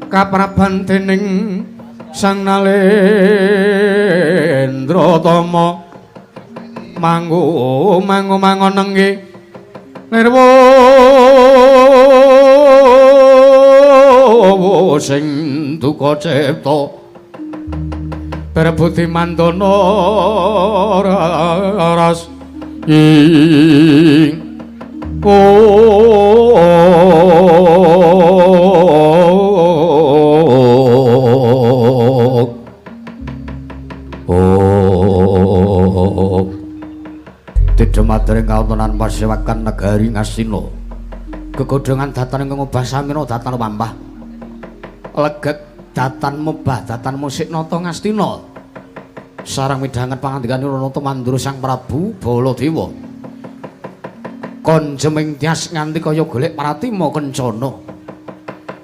A: Kapraban dening Sang Nalendra Tama manggu mangu mangon nenggi nirwa sing duka cipta berbudi mandana ras ing
B: Tidhemadring kawontenan pasewakan negari Ngastina.
A: Gegodhongan datan ingkang obah samina datan pampah. Legeg datan mebah datan musik nata Ngastina. Sareng midhanget pangandikanipun Nata Mandura Sang Prabu Baladewa. Konjeming tyas nganti kaya golek pratima kencana.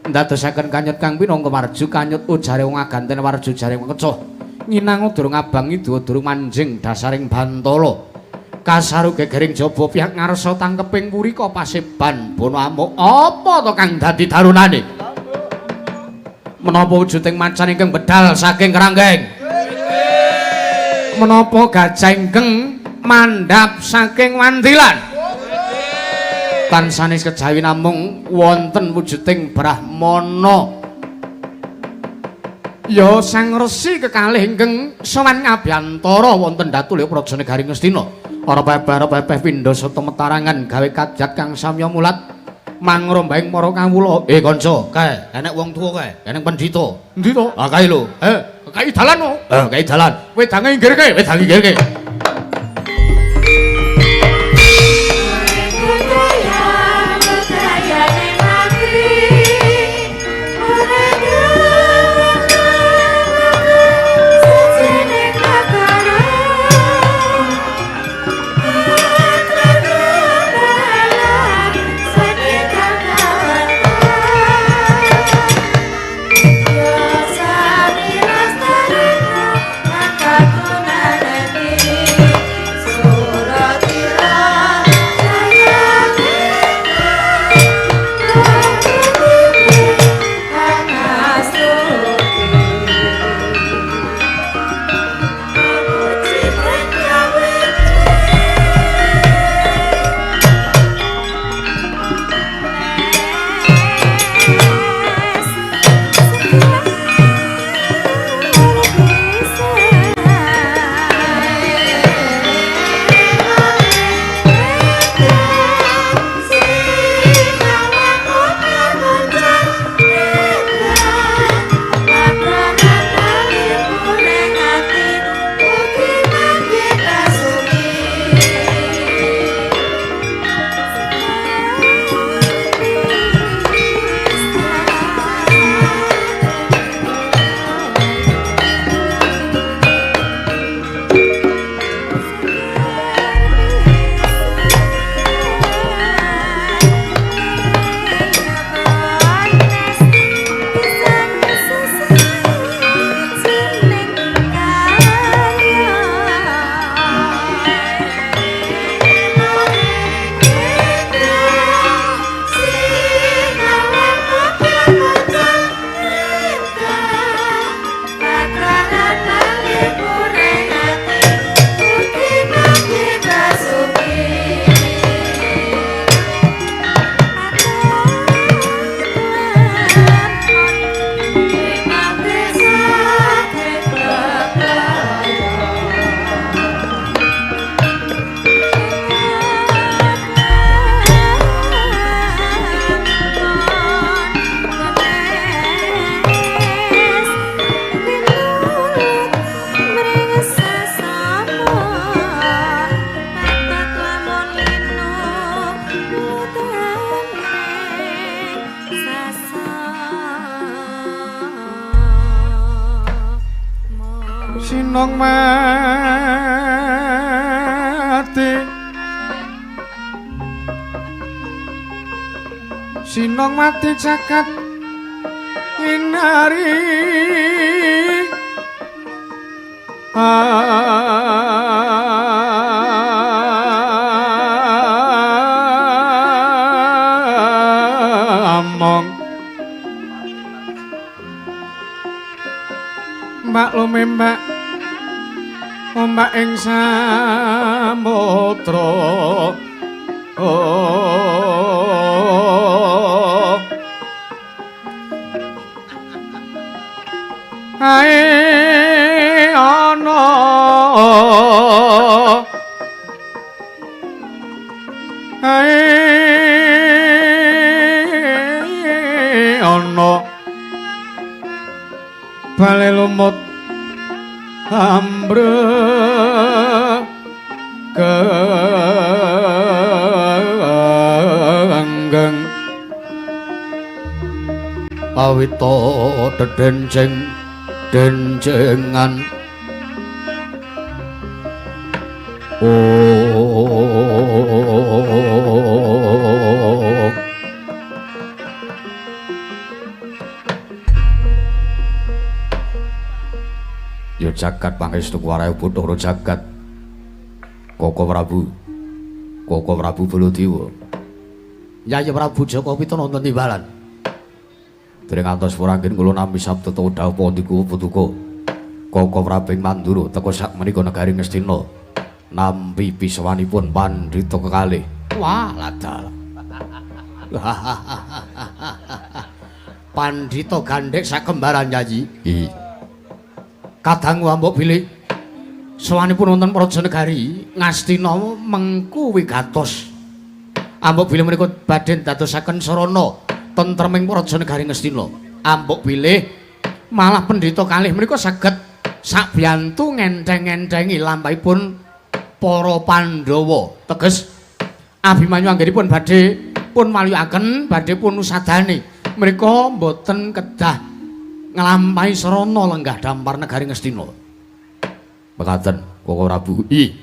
A: Ndadosaken kanyut kang pinangka warju kanyut ujare wong aganten warju jare wong kecoh. Nginang durung abang idu durung manjing dasaring bantala. Kasaru gegering jaba pihak ngarsa tangkeping purika paseban bono amuk. Apa to kang dadi darunane? Menapa wujuding macan ingkang bedal saking keranggeng? Menapa gajah ingkang mandhap saking wandilan? Tansanes kejawi namung wonten wujuding brahmana. Ya Sang Resi kekalih ingkang sowan ngabiyantara wonten datulya praja negari Ngastina. Ora pepeh pepeh pindha sata metarangan gawe kajat kang samya mulat. Mangrombaing para kawula. Eh kanca, kae enek wong tuwa kae, enek pendhita.
B: Endi to?
A: Ah kae lho.
B: Eh, kae dalan no.
A: Eh, kae dalan.
B: Wedange inggir kae.
A: Wedange inggir kae.
B: Sinong mati, sinong mati jagat inari. Among mbak lumembak ombak ing samudra. Oh, ae ana, ae ana bale lumut ambre kenggeng
A: pawita dedenceng dencengan. Oh, ya jagat pangestu kuwarae Bathara jagat. Koko Prabu, Koko Prabu Baladewa. Yaya Prabu Jaka Pitana wonten timbalan. Dereng ngantos puranggen kula nampi sabda dawuh pandika paduka. Koko Prabu ing Mandura teka sak menika negari Ngastina. Nampi pisawanipun pandhita kekalih. Wah, ladal. Pandhita gandhek sakembaran Yayi. Nggih. Kadang mbok bilih sowanipun wonten praja negari Ngastina mengku wigatos. Ambok bilih menika badhe dadosaken sarana tentreming praja negari Ngastina. Ambok bilih malah pendhita kalih menika saged sakbiyantu ngentheng-ngenthengi lampahipun para Pandhawa. Teges Abimanyu anggenipun badhe pun waluyakaken, badhe pun usadani. Menika mboten kedah nglampahi sarana lenggah dampar negari Ngastina.
B: Mekaten Koko Prabu.
A: Ih.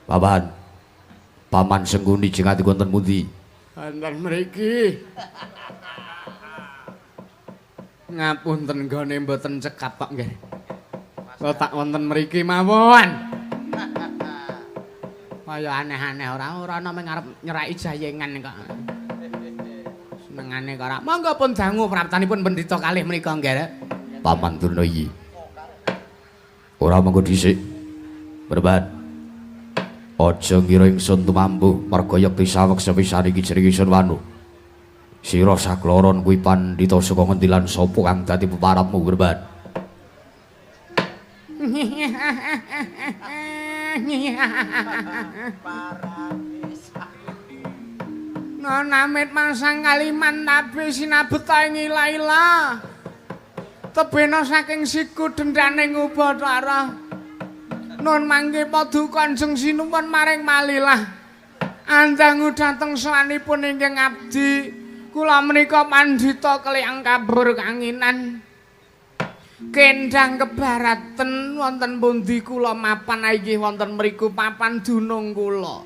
B: Paman. Paman Sengkuni jengati wonten pundi?
A: Wonten mriki. Ngapunten nggone mboten cekap kok nggih. Kok tak wonten mriki mawon. Kaya aneh-aneh ora ana mung arep nyeraki jayengan kok. Senengane kok ora. Monggo pun dangu praptanipun pendhita kalih menika nggih.
B: Paman Durna iki. Ora mengko dhisik. Berban. Aja ngira ingsun tumambuh merga yekti saweg sepisan iki jenenge ingsun wanu. Sira sakloron kuwi pandhita saka ngendi lan sapa kang dadi peparapmu Berban?
A: Nonamit masang kaliman tabe sinabeta ing ila-ila. Tebena saking siku dendane Ubathara. Nun mangke paduka Kanjeng Sinuwun maring malilah. Andangu dhateng sowanipun ingkang abdi. Kula menika pandhita keliyang kabur kanginan. Kendhang kebaraten wonten pundi kula mapan inggih wonten mriku papan dunung kula.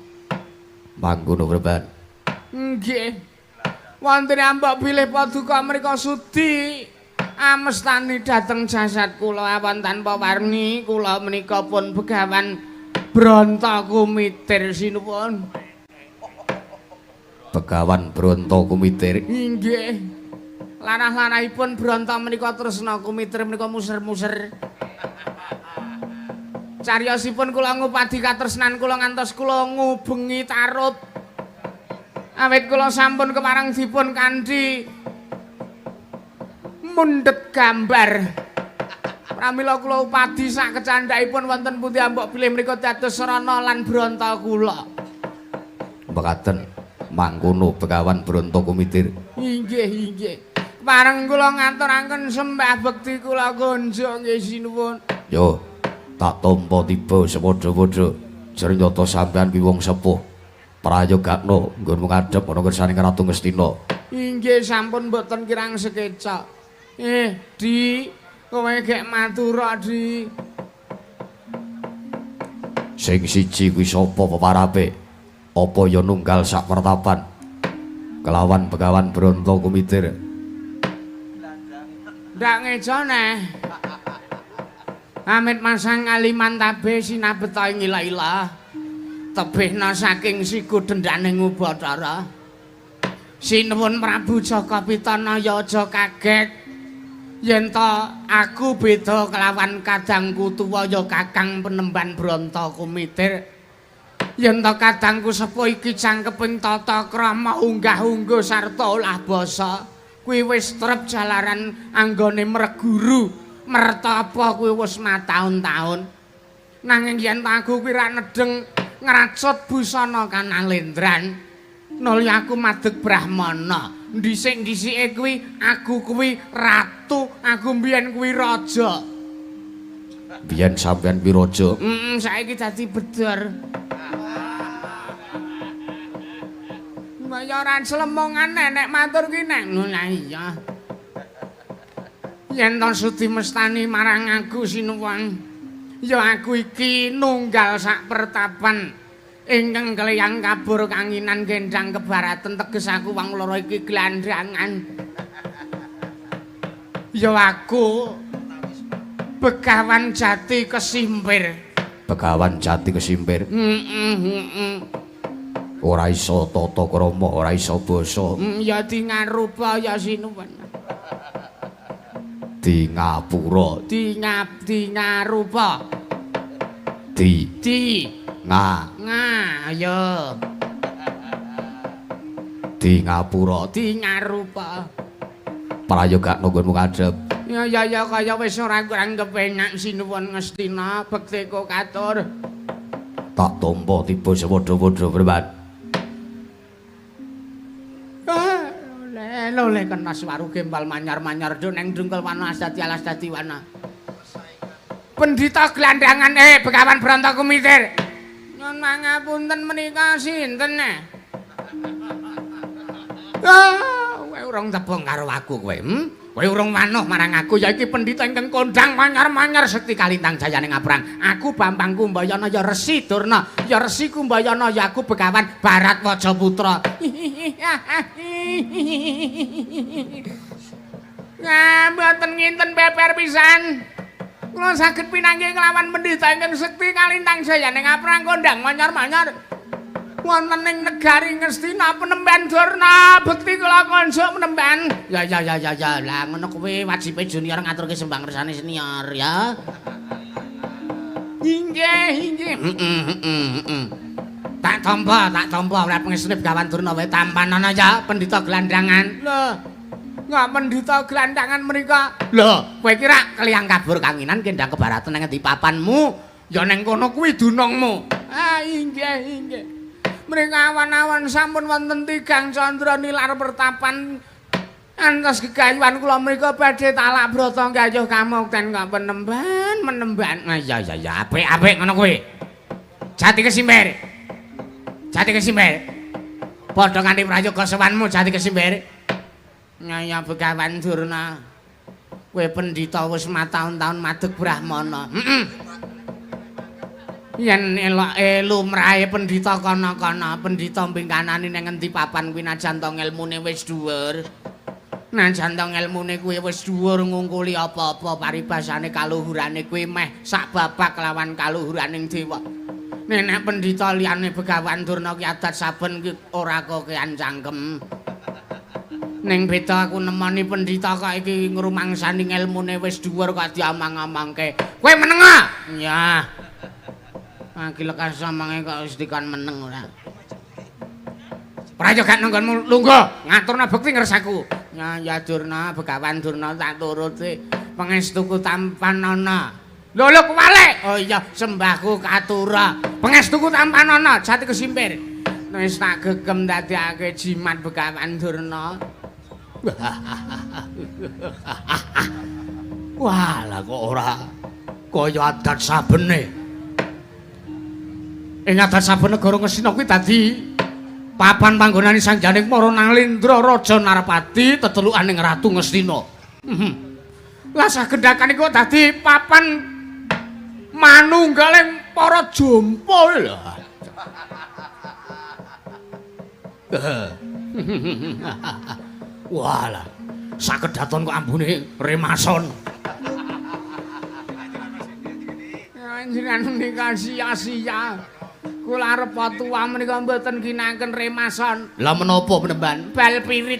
B: Mangkono Berban.
A: Nggih. Wonten ambok bilih paduka mrika sudi amestani dhateng jasad kula awan tanpa warni kula menika pun Begawan Bronto Kumitir sinuwun.
B: Begawan Bronto Kumitir.
A: Inggih. Larah-larahipun Bronto menika tresna kumitir menika muser-muser. Cariyosipun kula ngupadi katresnan kula ngantos kula ngubengi tarub. Awit kula sampun kepareng dipun kanthi mundhet gambar. Pramila kula upadi sak kecandhakipun wonten pundi ambok bilih menika dados sarana lan bronto kula.
B: Mekaten mangkono Begawan Bronto Kumitir.
A: Inggih, inggih. Pareng kula ngaturaken sembah bekti kula kunjuk nggih sinuwun.
B: Yo, tak tampa tiba sepadha-padha. Jare nyata sampean kuwi wong sepuh. Prayogakno nggonmu ngadhep ana kersane Ratu Ngastina.
A: Inggih sampun mboten kirang sekeca. Di, kowe gek matur Di.
B: Sing siji kuwi sapa peparape? Apa ya nunggal sak pertapan? Kelawan Begawan Bronto Kumitir.
A: Ndak ngejo neh. Amit masang kaliman tabe sinabeta ing ila-ila. Tebihna saking siku dendane Ubathara. Sinuwun Prabu Jaka Pitana ya aja kaget. Yen to aku beda kelawan kadangku tuwa ya Kakang Penemban Bronto Kumitir. Yen to kadangku sepuh iki cangkeping tata krama unggah-ungguh sarta olah basa. Kuwi wis trep jalaran anggone merguru, mertapa kuwi wis mataun-taun. Nanging yen aku kuwi ra nedeng ngracut busana kanalendran, nuli aku madeg brahmana. Dhisik-dhisike kuwi aku kuwi ratu, aku mbiyen kuwi raja.
B: Biyen sampean kuwi raja?
A: Heeh, saiki dadi bedor. Kaya ora slemongan nek matur ki nek lha iya. Yen to sudi mestani marang aku sinuwun, ya aku iki nunggal sak pertapan ingkang keliyang kabur kanginan gendang kebaraten teges aku wong loro iki glandhangan. Ya aku Begawan Jati Kesimpir.
B: Begawan Jati Kesimpir.
A: Heeh, heeh.
B: Ora iso tata krama, ora iso basa.
A: Ya di ngarupa ya sinuwun.
B: Di ngapura.
A: Di ngarupa.
B: Di
A: di
B: nga
A: nga ya.
B: Di ngapura.
A: Di ngarupa.
B: Prayogakno nggonmu ngadhep.
A: Ya ya ya kaya wis ora kurang kepenak sinuwun Ngastina bektiku katur.
B: Tak tampa tiba sepadha-padha Berban.
A: Lho le kena swaru gempal manyar-manyar do neng dungkel wana asdati alas dadi wana. Pendhita gelandangan Begawan Branta Kumitir. Nyuwun mangapunten menika sinten? Ah, kowe urung tepung karo aku kowe, Kowe urung wanuh marang aku ya iki pendhita ingkang kondhang manyar-manyar sekti kalintang jayane ngaprang. Aku Bambang Kumbayana ya Resi Durna, ya Resi Kumbayana ya aku Begawan Baratwaja Putra. Nah, mboten nginten peper pisan. Kula saged pinanggih kelawan pendhita ingkang sekti kalintang jayane ngaprang kondhang manyar-manyar. Wonten ing negari Ngastina penemban Durna bekti kula konjuk penemban. Ya ya ya ya ya. Lah ngono kuwi wajibe junior ngaturke sembah ngersane senior ya. Inggih, inggih. Heeh, heeh, heeh. Tak tampa ora pangestune Begawan Durna wae tampanana ya pendhita gelandangan. Lho. Nggak pendhita gelandangan menika. Lho, kowe kira keliyang kabur kanginan kendang kebaratan nang ngendi papanmu? Ya nang kono kuwi dunungmu. Ah, inggih, inggih. Mrika awan-awan sampun wonten tigang candra nilar pertapan antos gegayuhan kula mrika badhe talak brata gayuh kamukten kok penemban menemban. Ah, iya iya iya apik-apik ngono kuwi. Jati Kesimpir. Jati Kesimpir. Padha kanthi prayoga sowanmu Jati Kesimpir. Nyaya Begawan Durna. Kowe pendhita wis mataun-taun madeg brahmana. Heeh. Yen eloke lumrahe pendhita kana-kana, pendhita mbingkanani nang ngendi papan kuwi najan to ngelmune wis dhuwur. Najan to ngelmune kuwi wis dhuwur ngungkuli apa-apa paribasane kaluhurane kuwi meh sak babak lawan kaluhuraning dewa. Nek pendhita liyane Begawan Durna ki adat saben ki ora kokean cangkem. Ning beda aku nemoni pendhita kok iki ngrumangsani ngelmune wis dhuwur kok diamang-amangke. Kowe meneng ah? Ya. Iki lekas omonge kok wis dikon meneng ora. Prayoga nanggonmu lungguh ngaturna bekti ngersaku. Ya ya Durna, Begawan Durna tak turuti pangestuku tampanana. Lho lho kewalik. Oh iya sembahku katura. Pangestuku tampanana Jati Kesimpir. Wis tak gegem dadekake jimat Begawan Durna.
B: Wah, lah kok ora kaya adat sabene.
A: Ing adat saben negara Ngastina kuwi dadi papan panggonane Sang Janing Para Nalendra Raja Narpati tetelukaning Ratu Ngastina. Lah sagendhakan iku dadi papan manunggaling para jompo lho.
B: Wah lah, sakedhaton kok ambune remason.
A: Panjenengan menika sia-sia. Kula arep tuwa menika mboten ginakaken remason.
B: Lah menapa penemban?
A: Bal pirit.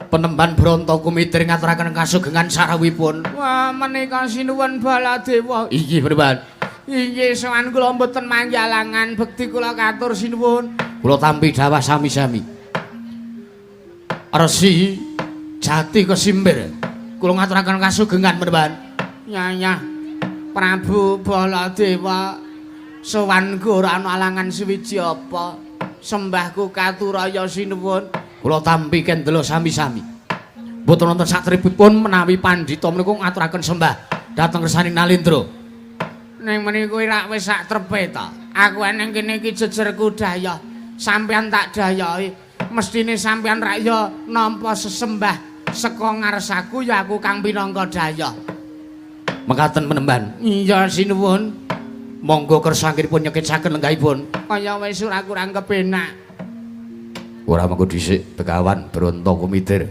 B: Penemban Branta Kumitir ngaturaken kasugengan sarawuhipun.
A: Wah, menika sinuwun Baladewa.
B: Inggih penemban.
A: Inggih sowan kula mboten manggalangan bekti kula katur sinuwun.
B: Kula tampi dawah sami-sami. Resi Jati Kesimpir. Kula ngaturaken kasugengan penemban.
A: Nyanyah Prabu Baladewa sowanku ora ana alangan suwiji apa. Sembahku katuraya sinuwun.
B: Kula tampi kendela sami-sami. Mboten wonten satripipun menawi pandhita menika ngaturaken sembah dhateng kersaning Nalendra.
A: Ning menika rak wis sak trepe ta. Aku eneng kene iki jejerku daya. Sampeyan tak dayahi. Mestine sampeyan rak ya nampa sesembah saka ngarsaku ya aku kang pinangka daya.
B: Mekaten penemban.
A: Iya sinuwun.
B: Monggo kersangipun nyekecaken lenggahipun.
A: Kaya wis ora kurang kepenak.
B: Ora mengko dhisik Begawan Branta Kumitir.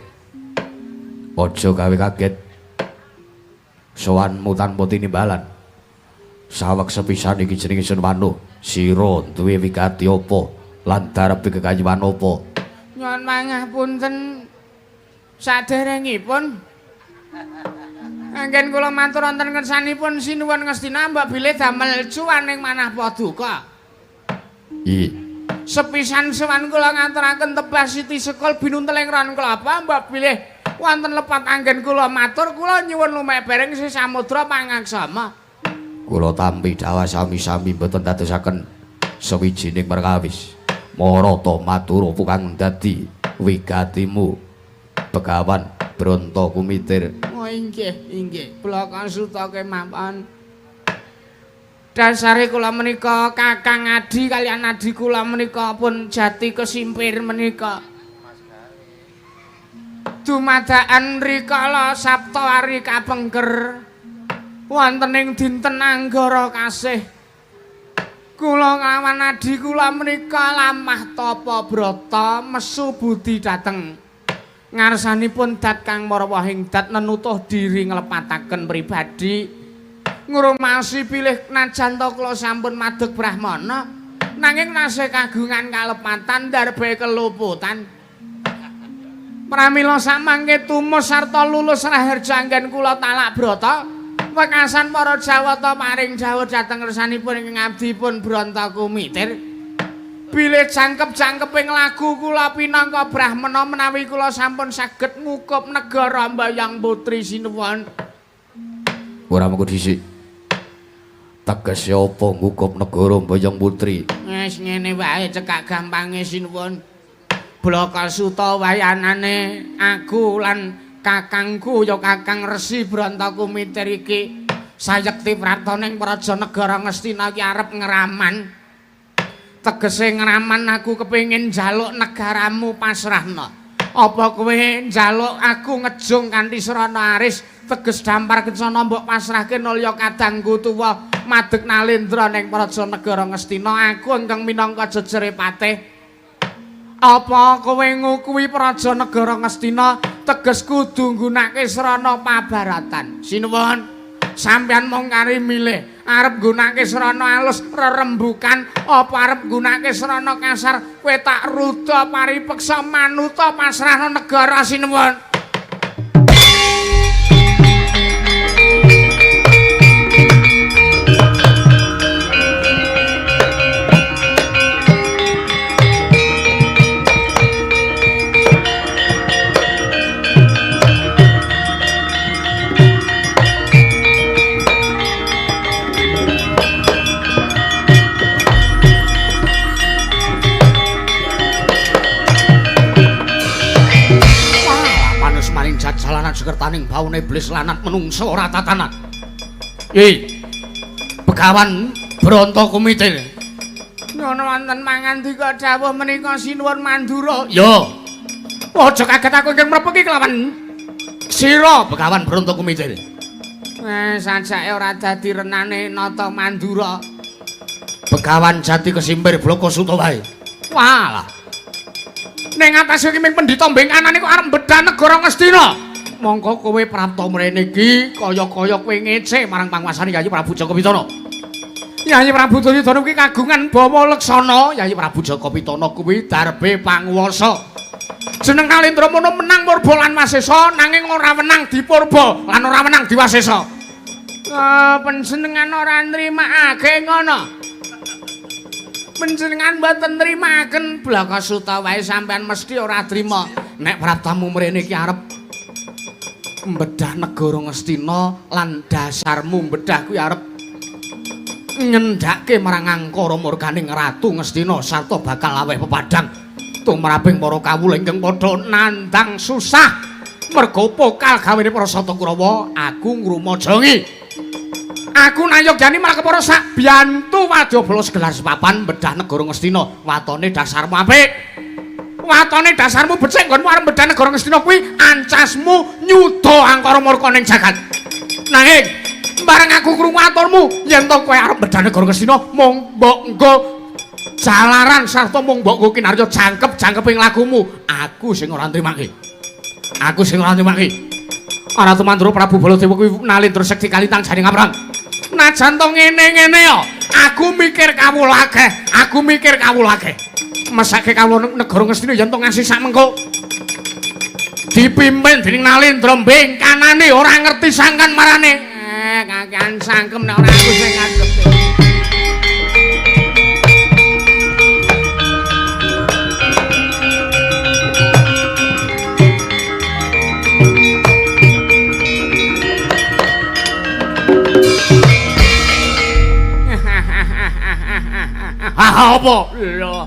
B: Aja gawe kaget. Sowanmu tanpa tinimbalan. Saweg sepisan iki jenenge Sun Wanu. Sira duwe wigati apa lan darepe kekayuan apa?
A: Nyuwun pangapunten saderengipun anggen kula matur wonten ngersanipun sinuwun Ngastina mbok bilih damel cuwaning manah paduka.
B: Iya.
A: Sepisan sowan kula ngaturaken tebas siti sekul binunteling ron klapa mbok bilih wonten lepat anggen kula matur kula nyuwun lumebereng sih samudra pangaksama.
B: Kula tampi dawah sami-sami mboten dadosaken sawijining perkawis.
A: Marata Mathura kang dadi wigatimu Begawan Bronto Kumitir.
B: Oh inggih, inggih. Blaka Suta kemawon. Dasare kula menika Kakang Adi kaliyan adi kula menika pun jati kesimpir menika. Dumadakan rikala Saptawari kapengker wonten ing dinten Anggara kasih. Kula nglawan adi kula menika lamah tapa brata mesu budi dhateng ngarsanipun dat Kang Marawahing dat nenutuh diri nglepataken pribadi. Ngrumasi pilih najan ta kula sampun madeg brahmana nanging nasih kagungan kalepatan darbe keluputan. Pramila samangke tumus sarta lulus raharja anggen kula talak brata wekasan para Jawata paring dawuh dhateng ngersanipun ingkang abdi pun Bronto Kumitir. Bilih jangkep-jangkeping lagu kula pinangka brahmana menawi kula sampun saged ngukup negara Mbayang Putri sinuwun.
A: Ora mengko dhisik. Tegese apa ngukup negara Mbayang Putri?
B: Wis ngene wae cekak gampange sinuwun. Blaka Suta wayanane aku lan kakangku ya Kakang Resi Bronto Kumitir iki sayekti prapta ning praja negara Ngastina iki arep ngraman. Tegese ngraman aku kepengin njaluk negaramu pasrahna. Apa kowe njaluk aku ngejung kanthi srana aris teges dampar kencana mbok pasrahke nulya kadangku tuwa madeg nalendra ning praja negara Ngastina aku ingkang minangka jejere patih. Apa kowe ngukuhi praja negara Ngastina teges kudu nggunakake srana pabaratan. Sinuwun, sampeyan mung kari milih arep nggunakake srana alus rerembukan apa arep nggunakake srana kasar kowe tak ruda paripeksa manuta pasrahna negara sinuwun.
A: Jalanan sekertaning baune iblis lanat menungso ora tatanan. Yi. Begawan Bronto Kumitir.
B: Ngono wonten mangandika dawuh menika sinuwun Mandura.
A: Ya. Aja kaget aku ingkang mrepeki kelawan sira Begawan Bronto Kumitir.
B: Sajake ora dadi renane nata Mandura.
A: Begawan Jati Kesimpir Blaka Suta wae. Walah.
B: Ning atase iki ming pendhita mbeng anane kok arep mbedah negara Ngastina.
A: Mongko kowe prapta mrene iki kaya-kaya kowe ngece marang panguasane Yayi Prabu Jaka Pitana. Yayi Prabu Jaka Pitana kuwi kagungan bawa leksana. Yayi Prabu Jaka Pitana kuwi darbe panguwasa. Jeneng Nalendra mono menang purba lan wasesa nanging ora wenang dipurba lan ora wenang diwasesa.
B: Panjenengan ora nrimakake ngono. Panjenengan mboten nrimakaken Blaka Suta wae sampean mesti ora trima.
A: Nek praptamu mrene iki arep mbedah negara Ngastina lan dasarmu mbedah kuwi arep ngendhake marang angkara murkaning Ratu Ngastina sarta bakal aweh pepadhang tumraping para kawula ingkang padha nandhang susah merga pokal gawene para Sata Kurawa. Aku ngrumajangi aku nayogyani malah kepara sak biyantu wadyabala segelar sepapan mbedah negara Ngastina. Watone dasarmu apik, watone dasarmu becik nggonmu arep mbedah negara Ngastina kuwi ancasmu nyuda angkara murka ning jagat. Nanging bareng aku krungu aturmu yen to kowe arep mbedah negara Ngastina mung mbok nggo jalaran sarta mung mbok nggo kinarya jangkep-jangkeping lagumu, aku sing ora nrimake. Aku sing ora nrimake. Ratu Mandura Prabu Baladewa kuwi Nalendra sekti kalintang jane ngaprang. Najan to ngene-ngene ya, aku mikir kawula akeh, aku mikir kawula akeh. Mesake kawula negara Ngastina yen to ngasih sak mengko dipimpin dening Nalendra mbeng kanane ora ngerti sangkan marane.
B: Kakean sangkem nek ora aku sing ngadep.
A: Ha apa?
B: Lho.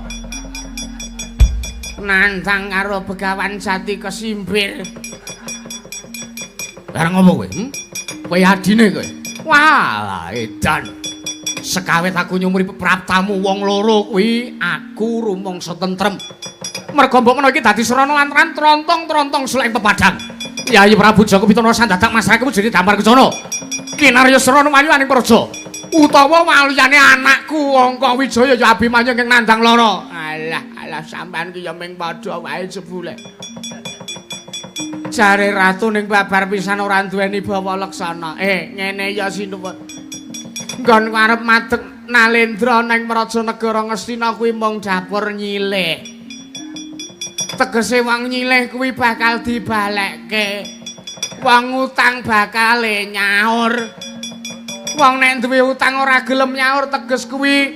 C: Nantang karo Begawan Jati Kesimpir.
A: Lah ngopo kowe? Kowe adine kowe. Wah, edan. Sekawit aku nyumuri praptamu wong loro kuwi aku rumangsa tentrem. Merga mbok menawa iki dadi srana lantaran trontong-trontong sulek pepadang. Yayi Prabu Jaka Pitana sandadak masrahke wujud damar kencana. Kinarya srana wayu aning praja. Utawa waliyane anakku Angka Wijaya ya Abimanyu ingkang nandang lara.
C: Alah, alah sampean ki ya ming padha wae jebule. Jare ratu ning babar pisan ora duweni bawa laksana. Ngene ya sinuwun. Nggon arep madeg Nalendra ning Praja Negara Ngastina kuwi mung dapur nyilih. Tegese wong nyilih kuwi bakal dibalekke. Wong utang bakale nyaur. Wong nek duwe utang ora gelem nyaur teges kuwi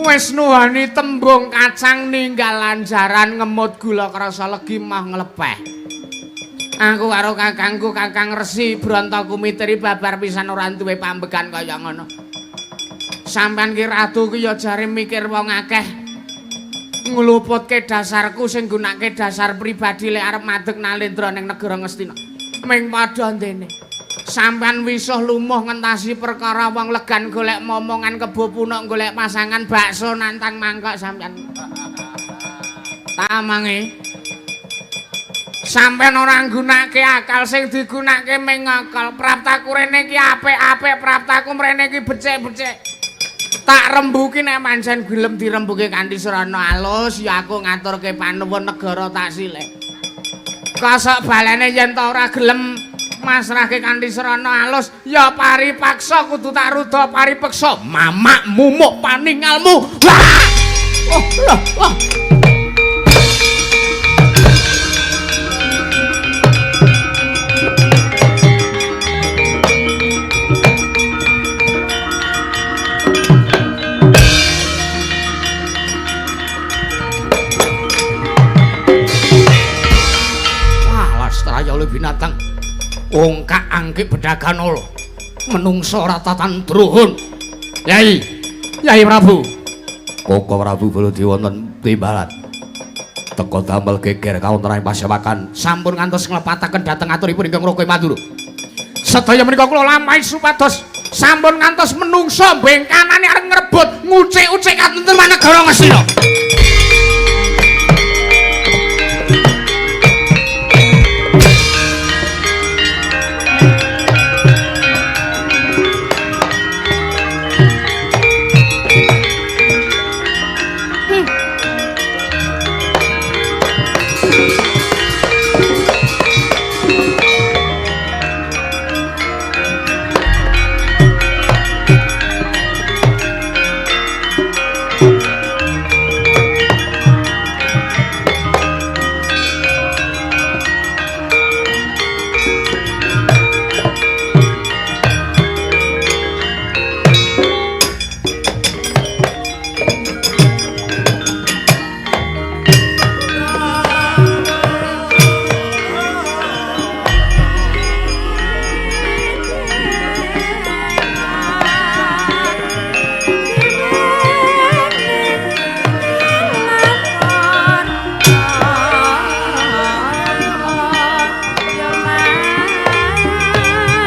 C: wis nuhani tembung kacang ninggal lanjaran ngemut gula krasa legi mah nglepeh. Aku karo kakangku Kakang Resi Branta Kumitri babar pisan ora duwe pambegan kaya ngono. Sampeyan ki ratu ki ya jare mikir wong akeh. Ngluputke dasarku sing nggunakake dasar pribadi lek arep madeg Nalendra ning negara Ngastina. Ming padha ndene. Sampeyan wisuh lumuh ngentasi perkara wong legan golek momongan kebo punuk golek pasangan bakso nantang mangkok sampeyan. Tamange. Sampeyan ora nggunakake akal sing digunakake ming akal. Praptaku rene iki apik-apik, praptaku mrene iki becik-becik. Tak rembuki nek pancen gelem dirembuki kanthi srana alus ya aku ngaturke panuwun negara tak silih. Kosok balene yen ta ora gelem masrahke kanthi srana alus ya paripaksa kudu tak ruda paripeksa
A: mamak mumuk paningalmu. Wah! Oh, loh, wah. Wah, lastraya binatang. Ongkak angkik bedagan olo menungso ratatan druhun. Yai, Yai Prabu Koko Prabu Baladewa wonten timbalan teka damel geger kawontenan pasewakan sampun ngantos nglepataken dhateng aturipun ingkang Raka Mandura. Sedaya menika kula lampahi supados sampun ngantos menungso bengkanane arep ngrebut ngucik-ucik katentreman negara Ngastina.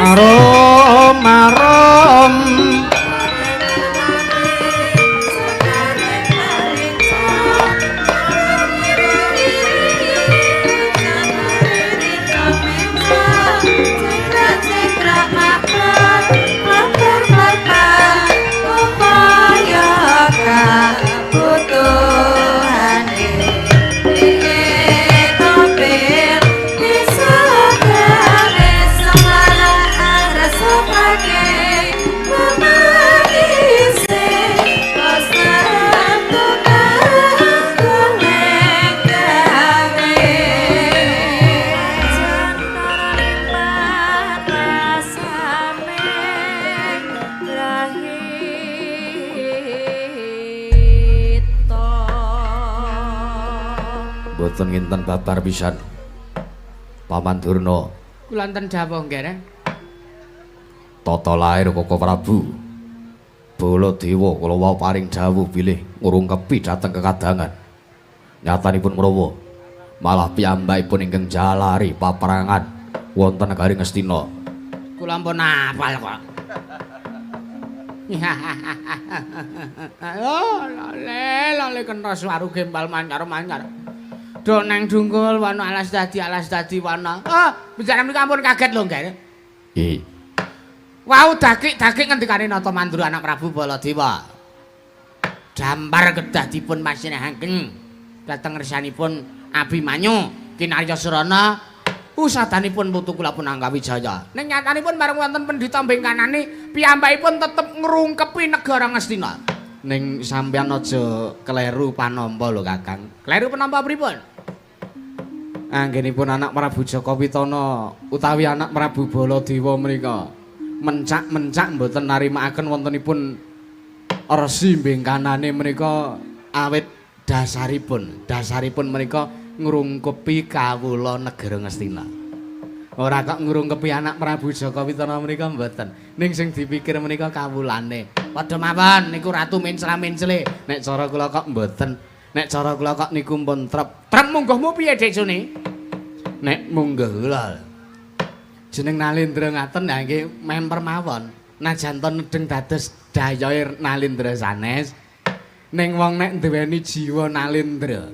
A: Arum arum Mboten nginten babar pisan. Paman Durna.
C: Kula wonten dawuh nggih.
A: Tata lair Koko Prabu. Baladewa kula wau paring dawuh bilih ngurungkepi dhateng kekadangan. Nyatanipun menawa malah piyambakipun ingkang jalari paperangan wonten negari Ngastina.
C: Kula ampun hafal kok. Oh, lale, lale kena suwaru gembal mancar-mancar. Do nang dungkul wana alas dadi wana. Ah, bicara menika ampun kaget lho, Nggih.
A: Nggih.
C: Wau dakik-dakik ngendikane Nata Mandura anak Prabu Baladewa. Dampar kedah dipun pasinahaken dhateng ngersanipun Abimanyu Kinarya Surana usadanipun putu kula pun Angkawijaya. Ning nyatanipun bareng wonten pendhita mbengkanane piyambakipun tetep ngrungkepi negara Ngastina.
B: Ning sampeyan aja kleru panampa lho Kakang.
C: Kleru panampa pripun?
B: Anggenipun anak Prabu Jaka Pitana utawi anak Prabu Baladewa menika mencak-mencak mboten narimakaken wontenipun resi mbengkanane menika awit dasaripun menika ngrungkepi kawula negara Ngastina. Ora kok ngrungkepi anak Prabu Jaka Pitana menika mboten. Ning sing dipikir menika kawulane.
C: Padha mawon niku ratu mencla-mencle.
B: Nek cara kula kok mboten. Nek cara kula kok niku pun trep.
C: Trep mungguhmu piye Dik Suni?
B: Nek munggah kula. Jeneng Nalendra ngaten ya nggih memper mawon. Najan to nedheng dados dayohe Nalendra sanes. Ning wong nek duweni jiwa Nalendra,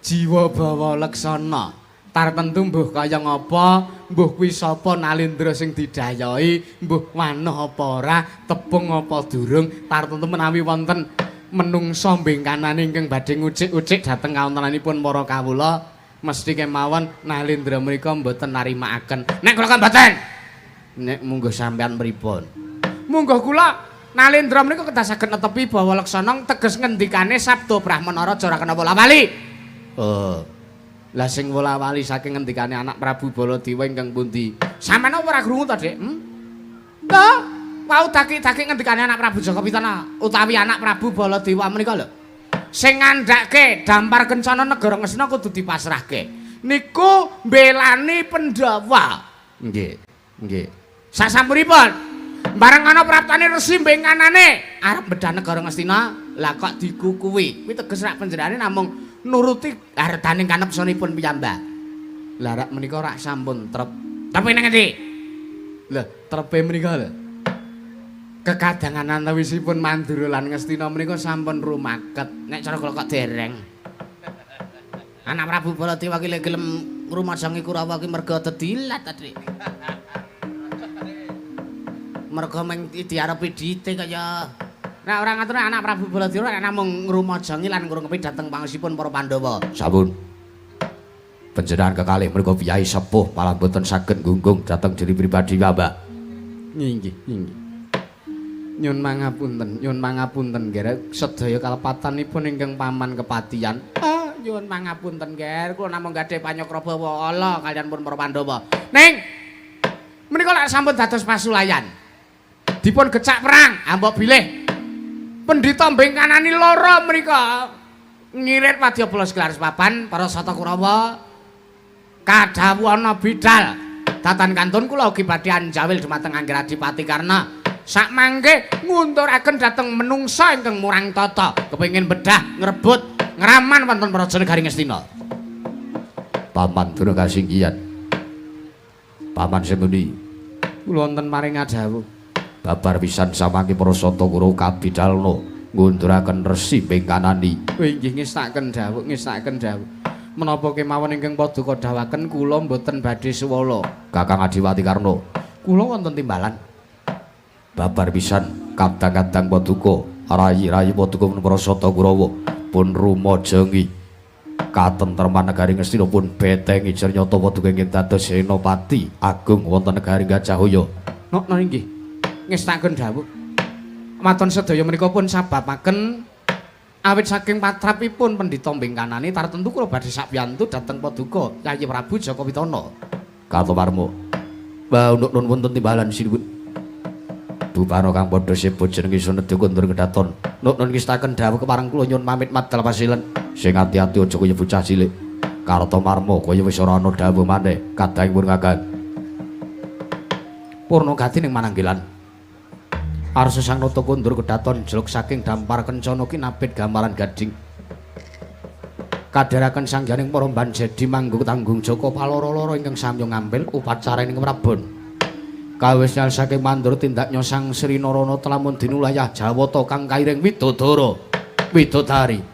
B: jiwa bawa leksana, tartentu mbuh kaya ngapa, mbuh kuwi sapa Nalendra sing didayohi, mbuh wanuh apa ora, tepung apa durung, tartentu menawi wonten menungsa mbengkanane ingkang badhe ngucik-ucik dhateng kawontenanipun para kawula, mesti kemawon Nalendra menika mboten narimakaken.
C: Nek kula kan mboten.
B: Nek mungguh sampean pripun?
C: Mungguh kula Nalendra menika kedah saged netepi bawa leksana teges ngendikane Sabda Brahmana Raja ora kena wola-wali.
B: Oh. Lah sing wola-wali saking ngendikane anak Prabu Baladewa ingkang pundi?
C: Sampeyan ora krungu to, Dik? Hmm? Lho, wau dakik-dakik ngendikane anak Prabu Jaka Pitana utawi anak Prabu Baladewa menika lho. Sing ngandhake dampar kencana negara Ngastina kudu dipasrahke. Niku mbelani Pandhawa.
B: Nggih, nggih.
C: Sasampunipun bareng ana praptane resi mbengkanane arep bedah negara Ngastina, lah kok dikukuwi. Kuwi teges rak panjenengane namung nuruti hartaning kanepsanipun piyambak.
B: Lah rak menika rak sampun trep.
C: Tapi nang ngendi?
B: Lah trepe menika lho. Kekadangan antawisipun Mandura lan Ngastina menika sampun rumaket.
C: Nek cara kula kok dereng. Anak Prabu Baladewa ki lek gelem ngrumajangi Kurawa ki merga dedilat tadi. Merga meng diarepi dhite kaya nek ora ngatur anak Prabu Baladewa nek namung ngrumajangi lan ngrungkepi dhateng pangesipun para Pandhawa.
A: Sampun. Panjenengan kekalih merga piyai sepuh malah mboten saged nggunggung dhateng diri pribadi piyambak.
B: Inggih, inggih. Nyun mangapunten, nyun mangapunten nggih sedaya kalepatanipun ingkang paman kepatian.
C: Ah, nyuwun mangapunten nggih, kula namung gadhah panyakraba ala kaliyan pun para Pandhawa. Ning menika lak sampun dados pasulayan. Dipun gecak perang, ambok bilih pendhita mbengkanani loro menika ngirit wadya bala gelar papan para sata Kurawa kadhawuhana bidal datan kantun kula ugi badhe anjawil dumateng Angger Adipati Karna. Sakmangke ngunduraken dhateng menungsa ingkang murang tata kepengin bedah ngrebut ngraman wonten praja negari Ngastina.
A: Paman Durna kasinggihan. Paman Semuni
B: kula wonten maring adhawuh.
A: Babar pisan samangke para sata Kurawa kabidalna ngunduraken resi mbengkanani.
B: Oh inggih ngestakaken dawuh, ngestakaken dawuh. Menapa kemawon ingkang paduka dawuhaken kula mboten badhe suwala.
A: Kakang Adiwati Karna,
B: kula wonten timbalan.
A: Babar pisan kadang-kadang paduka rayi-rayi paduka para sata Kurawa pun rumajangi katentreman negari Ngastina pun betengi jernyata paduka ingkang dados senopati agung wonten negari Gajahaya.
B: Nok inggih ngestakaken dawuh. Maton sedaya menika pun sababaken awit saking patrapipun pendhita mbengkanane tartentu kula badhe sakbiyantu dhateng paduka Kyai Prabu Jaka Pitana.
A: Kartomarma. Wah, unuk nun wonten timbalan sinuwun. Bupano kang padha sebo jenenge Sunedya kundur kedaton.
B: Nuk nun ngestakaken dawuh kepareng kula nyuwun pamit madal pasilen.
A: Sing ati-ati aja kaya bocah cilik. Kartomarma kaya wis ora ana dawuh maneh kadangipun Kakang.
B: Purna gati ning mananggilan. Arsa sang nata kundur kedaton jeluk saking dampar kencana kinabit gambaran gading.
A: Kadheraken sangganing para banjedi manggung tanggung jaka paloro-loro ingkang samya ngambil upacara ing Prabon. Kawis saking mandur tindak nyosang Sri Narana telamun dinulayah Jawata kang kairing widodara widodari.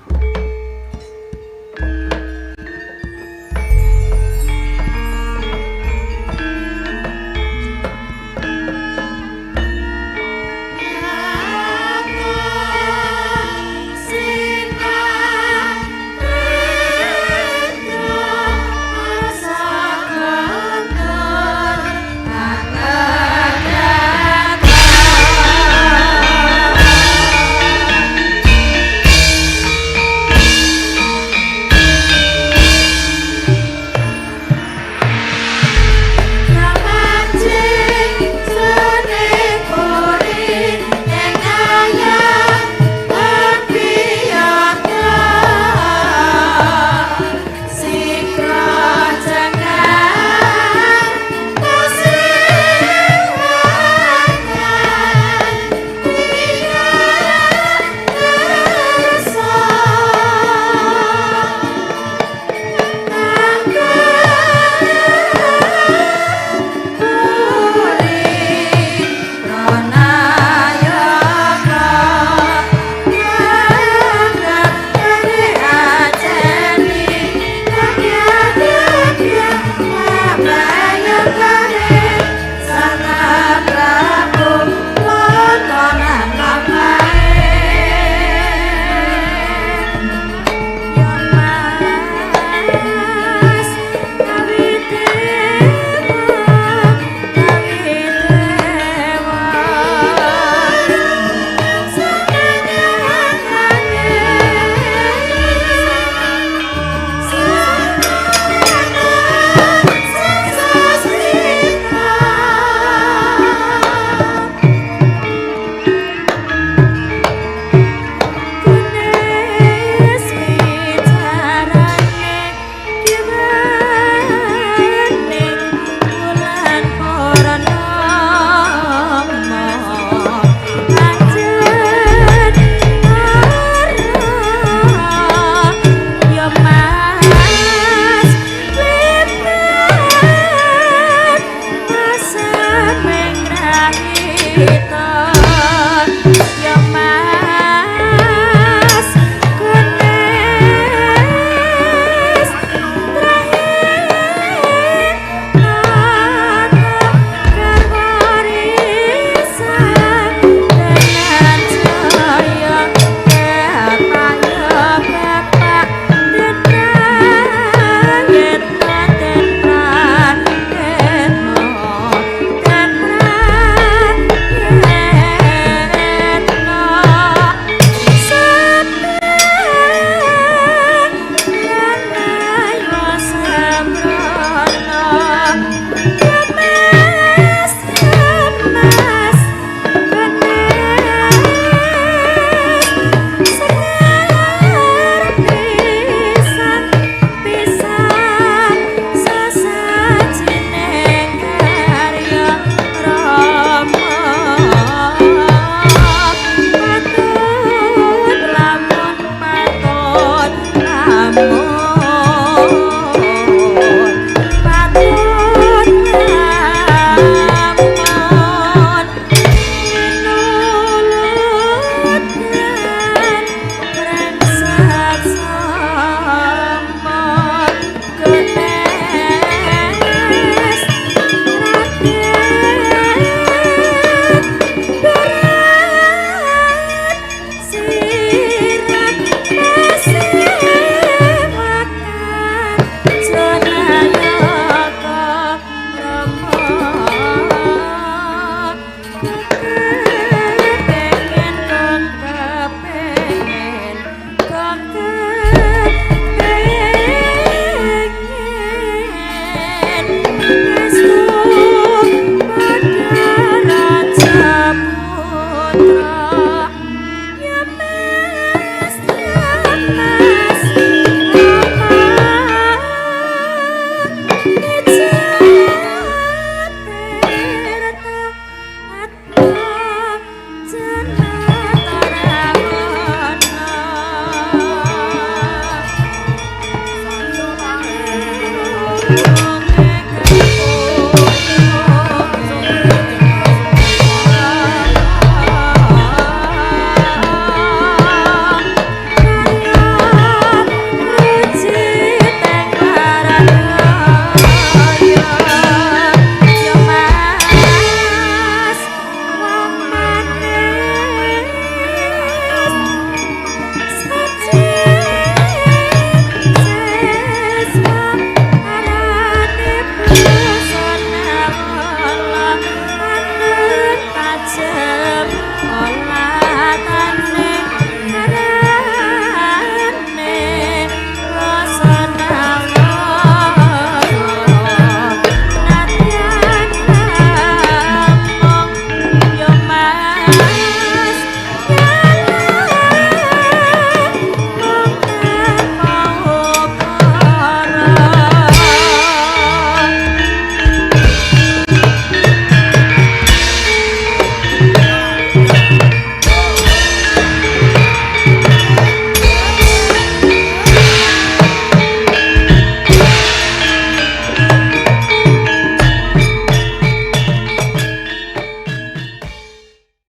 D: Raja Putra.